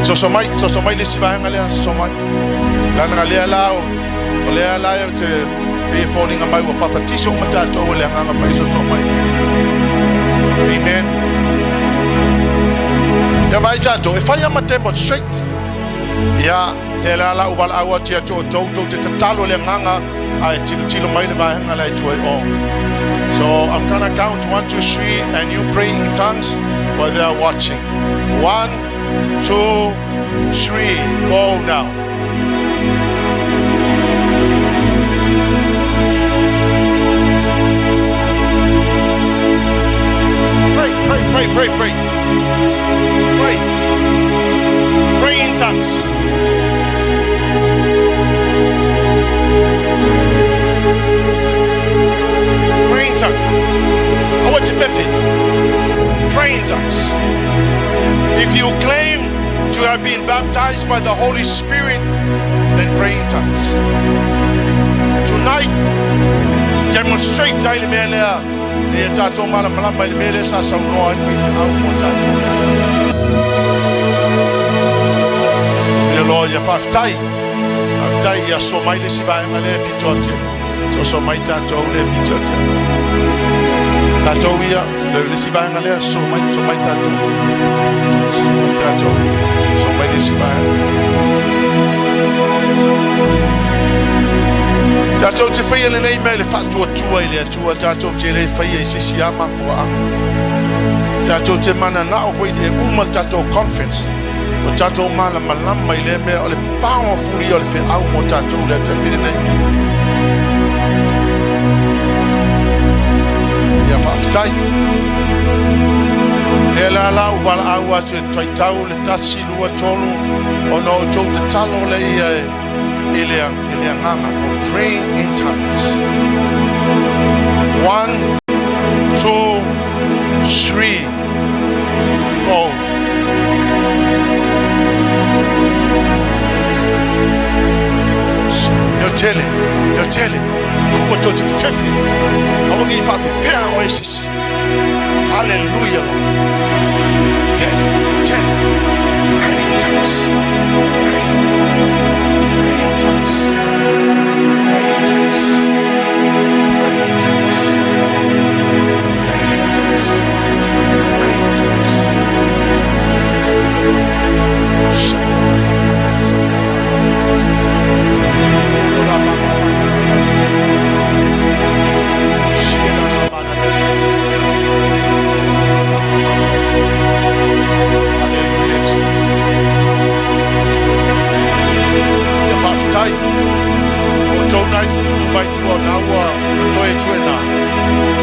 Soso mai, soso mai le isi vaega lea, soso mai. Leaga lea la, o lea la e te pei e foliga mai ua papatiso uma tatou e le Agaga Paia, soso mai. Amen. Ia vaai tatou, e fai ama demonstrate. Ia, lea la la u valaau atu ia te outou, tou te tatalo i le Agaga, ae tilotilo mai le vaega la e tua i o. So I'm gonna count 1, 2, 3 and you pray in tongues while they are watching. 1, 2, 3, go now. Pray, pray, pray, pray, pray. Pray. Pray in tongues. Pray in tongues. Aua te fefe. Pray in tongues. If you claim to have been baptized by the Holy Spirit, then pray in tongues. Tonight, demonstrate ai le mea lea, ina ia tatou malamalama i le mea lea sa saunoa ai le faifeau mo tatou lea. Ia loa, ia faafetai. Faafetai, ia soa mai le isi vaega lea e pito atu ai. Soasoa mai tatou lea e pito atu ai. Tatou ia, le isi vaega lea, soa mai, soa mai tatou. Soa mai tatou. Soa mai le isi vaega. Tatou te faia lenei mea i le faatuatua i le Atua, tatou te le faia i se isi lava mafuaaga. Tatou te mananao foi e uma le tatou conference, ua tatou malamalama i lea mea o le powerful ia o le feau mo tatou i le afiafi lenei. Ia faafetai. Lea la la u valaau atu e faitau le 1, 2, 3, ona outou tatalo lea ia i le, i le agaga po praying in tongues. 1, 2, 3, go. Leo tele, leo tele. Aua tou te fefefe. Aua ne i faafefea oe e se isi. Hallelujah, Lord. Tele, tele. Pray in tongues. Pray. Pray in tongues. Pray in tongues. Pray in tongues. Pray in tongues. Pray in tongues. Hallelujah, Jesus. Ia faafetai. O outou na i tutu mai tua na ua totoe atu e na.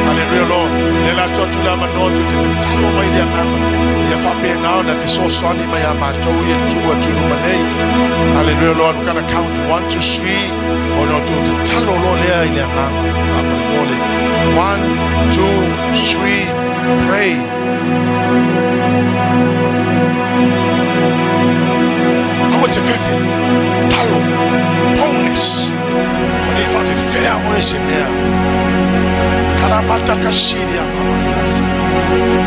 Hallelujah, Lord. Le la atu atu le avanoa tou te tatalo mai le Agaga. Ia faapena ona fesoasoani mai ia matou ia tu atu i luma nei. Hallelujah, Lord. I'm gonna count 1, 2, 3. Ona outou tatalo loa lea i le Agaga. Faamolemole. 1, 2, 3, pray. Aua te fefe, talo, boldness. O nei faafefea oe se mea. Karamata ka siria mamanarasa.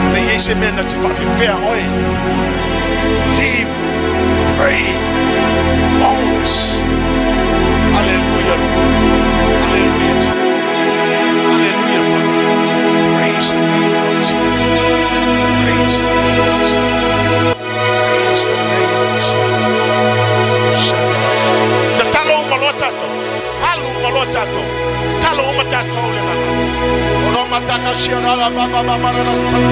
O nei ei se mea na te faafefea oe. Leave praying boldness. Hallelujah. Hallelujah. Hallelujah, Father. Praise the name of Jesus. Praise the name of Jesus. Praise the name of Jesus. Tatalo uma loa tatou. Alu uma loa tatou. Tatalo uma tatou le agaga. Ora mataka shia la ba ba ba ba la sa. Ya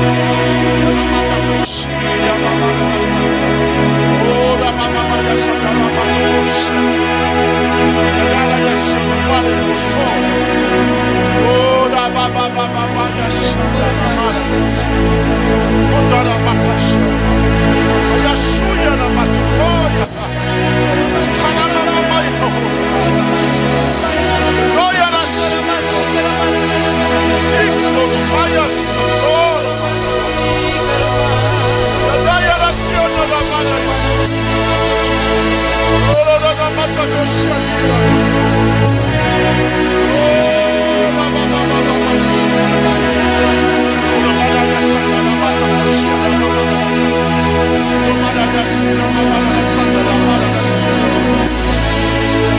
la mata ko shi ya ba ba la sa. Ora ma ma ma ya sa la ma ma ko shi. Ya la ya sa ma le ko so. Ora ba ba ba ba ba ya sa la ma ma la ko shi. Ora ma ka shi. Ya su ya la ma ko ya. Sana ma ma ma ya. Oh, ya la Maya Sandora. Daya la siona la mana. Ora la mata koshia. Oh, la ma ma ma ma ma. Ora mana ya sanda la mata koshia la ma ma ma. Ora mana ya siona la mana sanda la mana la siona.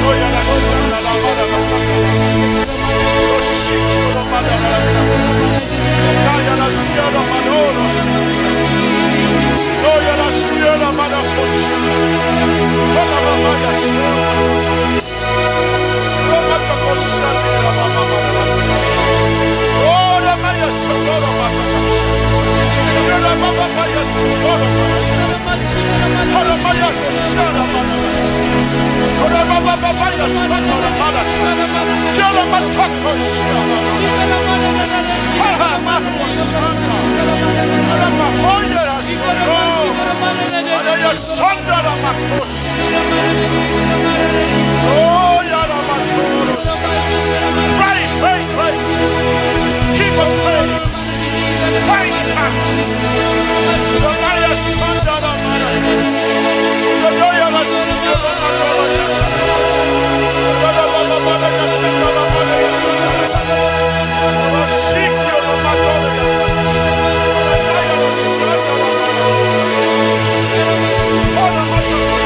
Oh ya la siona la mana la sanda la. Oshikio la mana la sanda. Daya la siona manoro. Oh ya la siona mana koshia. Ora ma ya siona. Ora mata koshia la ma ma ma la. Ora ma ya siona ma ma. Ora ma ma ya siona ma ma. Ora ma ya koshia la ma ma. Ora ma ma ma ya siona la ma la. Ora ma ta koshia ma. Ora ma koshia. Ora ma hoya la siona. Ora ya siona la ma Oh ya la ma toro. Pray, pray, pray. Keep on praying. Pray in tongues. Maya sanda la mara. Maya la siona la ma toro ya sanda. Ora ma ma ma ya sanda la ma ya sanda. Ora sikio la ma toro ya sanda. Maya la siona la ma. Ora ma toro.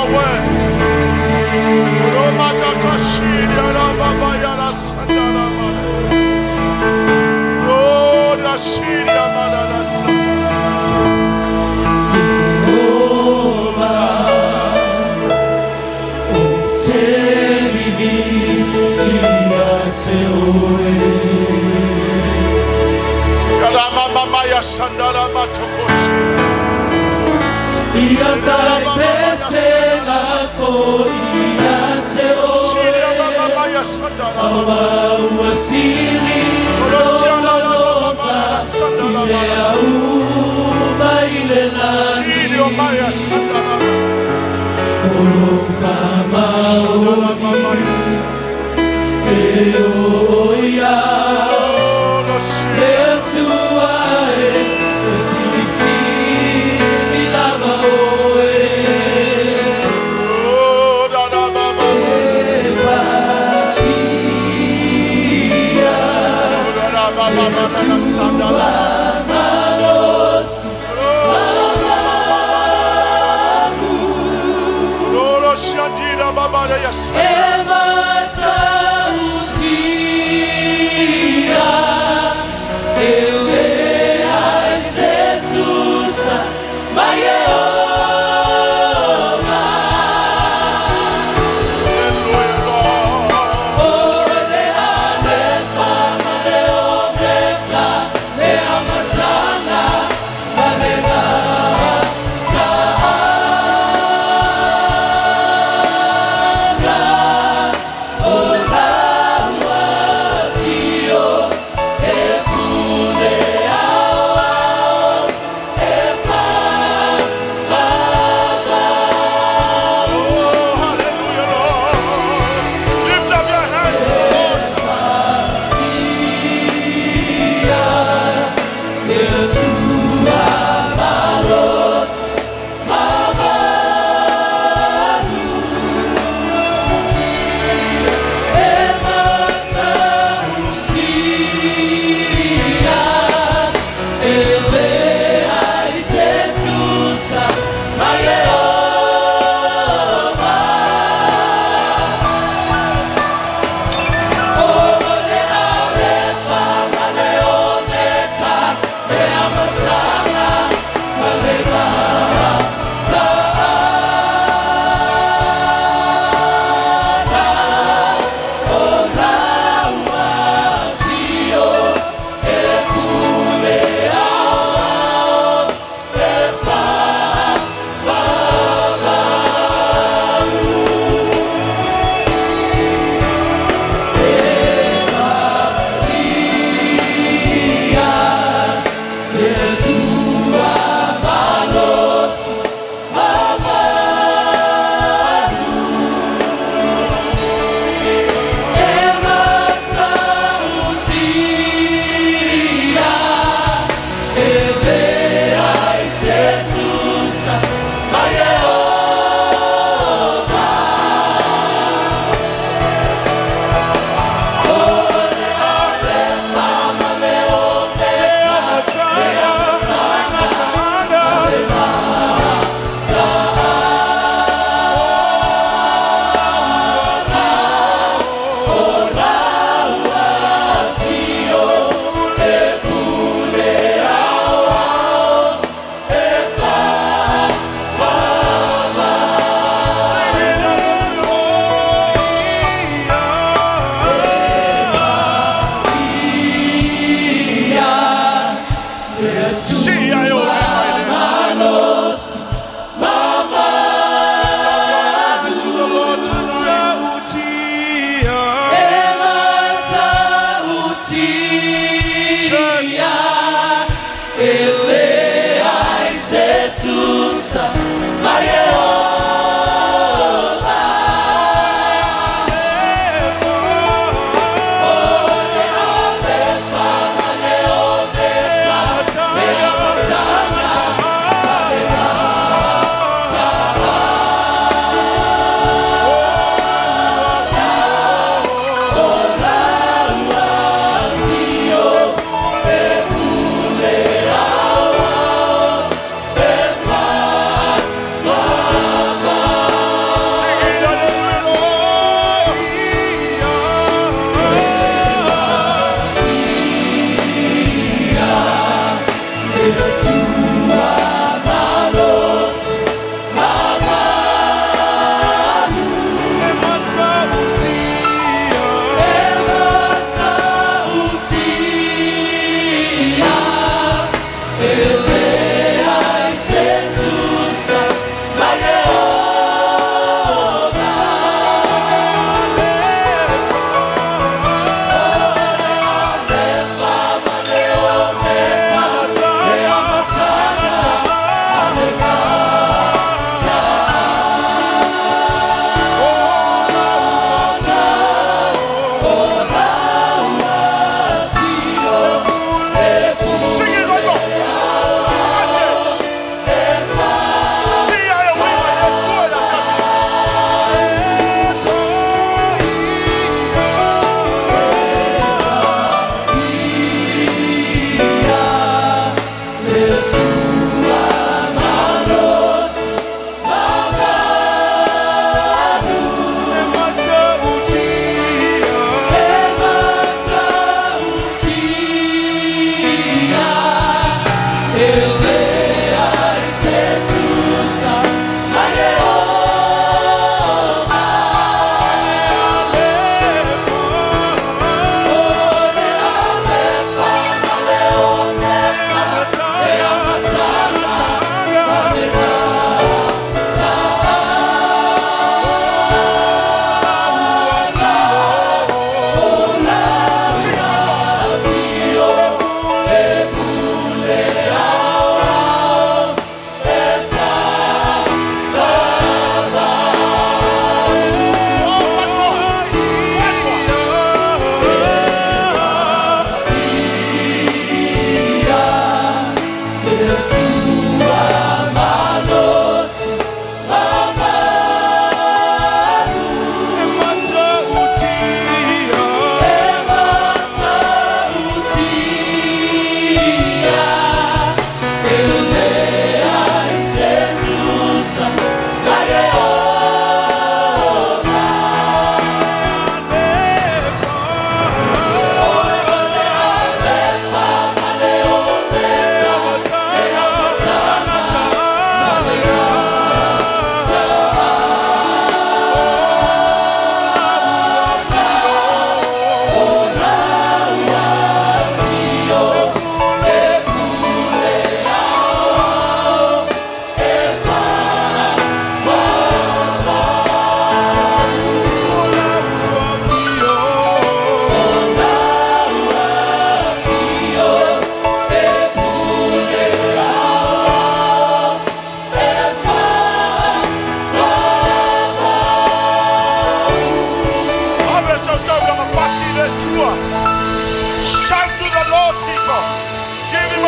are worthy.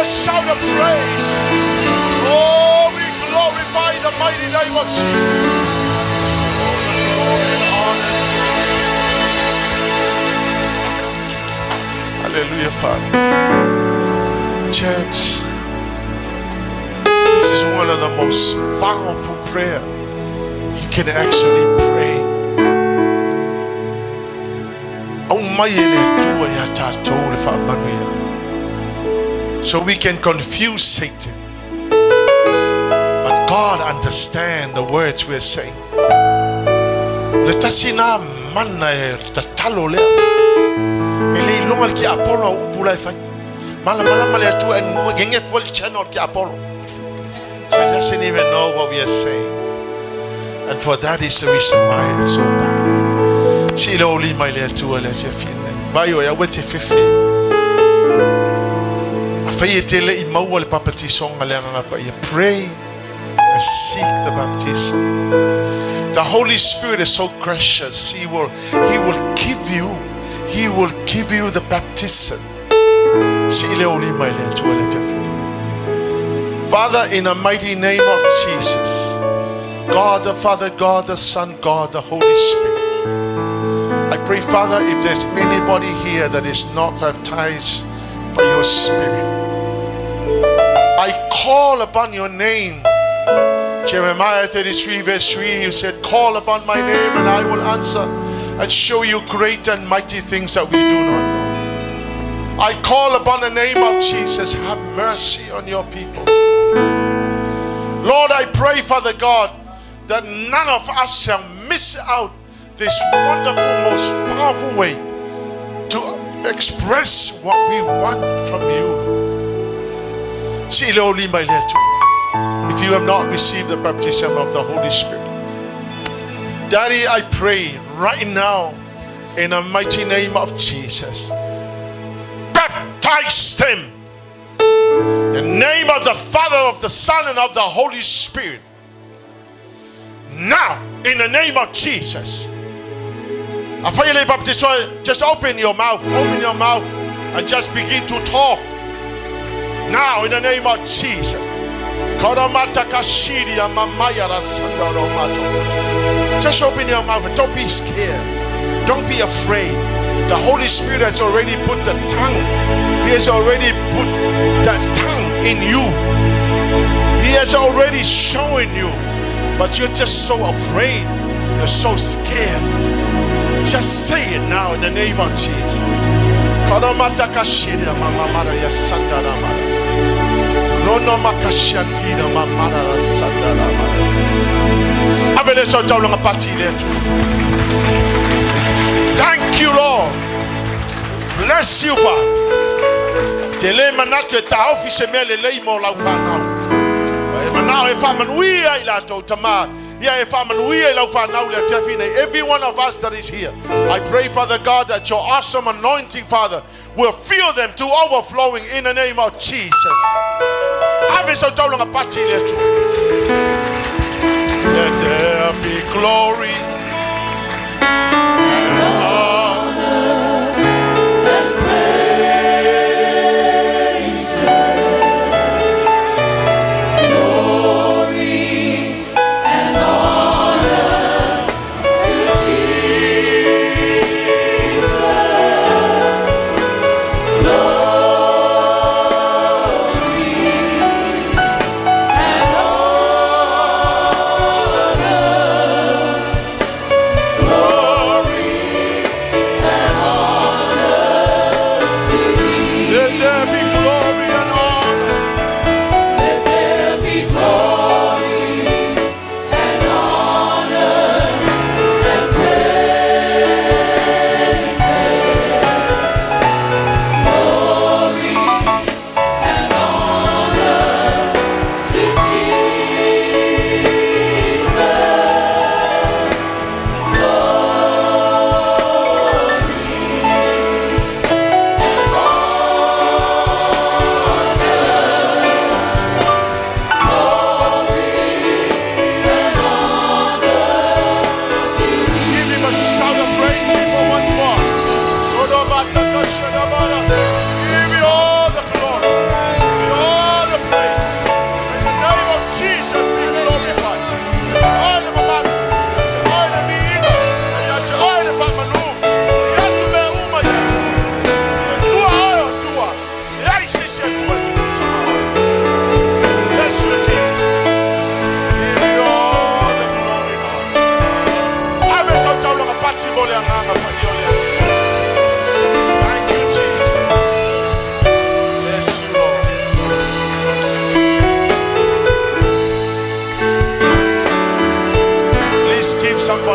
a shout of praise. Oh, we glorify the mighty name of Jesus. Oh, the glory and honor. Hallelujah, Father. Church, this is one of the most powerful prayer you can actually pray. Au mai e le Atua ia tatou le faamanuia. So we can confuse Satan. But God understand the words we're saying. Le tasi nā mana e tatalo lea. E le iloga le tiapolo au upu la e fai. Malamalama le Atua e gegefu ai le channel tiapolo. So he doesn't even know what we are saying. And for that is the reason why it's so bad. Si le oli mai le Atua le fiafia nei. Vai o ia te fefe. A fai e te le i maua le papatisonga le Agaga Paia. Pray and seek the baptism. The Holy Spirit is so gracious. He will give you the baptism. Si le oli mai le Atua le fiafia nei. Father, in the mighty name of Jesus, God the Father, God the Son, God the Holy Spirit. I pray, Father, if there's anybody here that is not baptized by your Spirit, I call upon your name. Jeremiah 33, verse 3, you said, "Call upon my name and I will answer and show you great and mighty things that we do not know." I call upon the name of Jesus. Have mercy on your people. Lord, I pray, Father God, that none of us shall miss out this wonderful, most powerful way to express what we want from you. Si le oli mai le Atua. If you have not received the baptism of the Holy Spirit, Daddy, I pray right now in the mighty name of Jesus, baptize them in the name of the Father, of the Son, and of the Holy Spirit. Now, in the name of Jesus. Afai le baptizo, just open your mouth, open your mouth, and just begin to talk. Now, in the name of Jesus. Karamata kashiri amamaya rasandaro mato. Just open your mouth and don't be scared. Don't be afraid. The Holy Spirit has already put the tongue. He has already put that tongue in you. He has already shown you. But you're just so afraid. You're so scared. Just say it now in the name of Jesus. Karamata kashiri amamamara yasandara maras. Rono makashantina mamara rasandara maras. Avele so taulanga pati le Atua. Thank you, Lord. Bless you, Father. Te le manatu e taofi se mea lelei mo lau whanau. E manao e whamanuia i latou tama. Ia e whamanuia i lau whanau le afiafi nei. Every one of us that is here, I pray, Father God, that your awesome anointing, Father, will fill them to overflowing in the name of Jesus. Ave sau taulanga pati le Atua. Let there be glory and honor and praise. Glory and honor to Jesus. Glory and honor.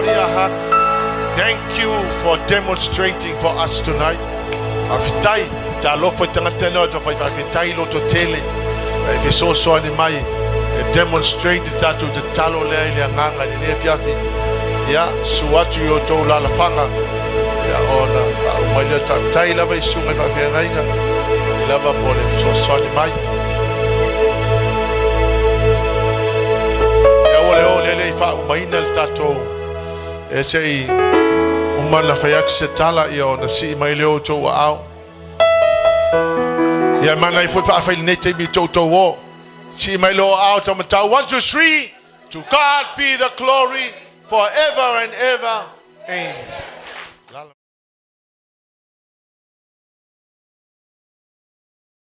Brother Ahak, thank you for demonstrating for us tonight. Faafetai, talofa i tagata lea o tau fai faafetai loto tele. E fesoasoani mai e demonstrate le tatou tatalo lea i le agaga i lenei afiafi. Ia, susu atu i o outou alaalafaga, ia ona faauma ai lea o le faafetai lava i susuga i faafeagaiga lava mo le fesoasoani mai. Ia ua le oo lea le i faaumaina le tatou e se i uma na fai atu se tala ia ona sii mai lea o outou aao. Ia manaia foi faafai lenei taimi i toutou o. Sii mai lea o aao taumatau. 1, 2, 3. To God be the glory forever and ever. Amen.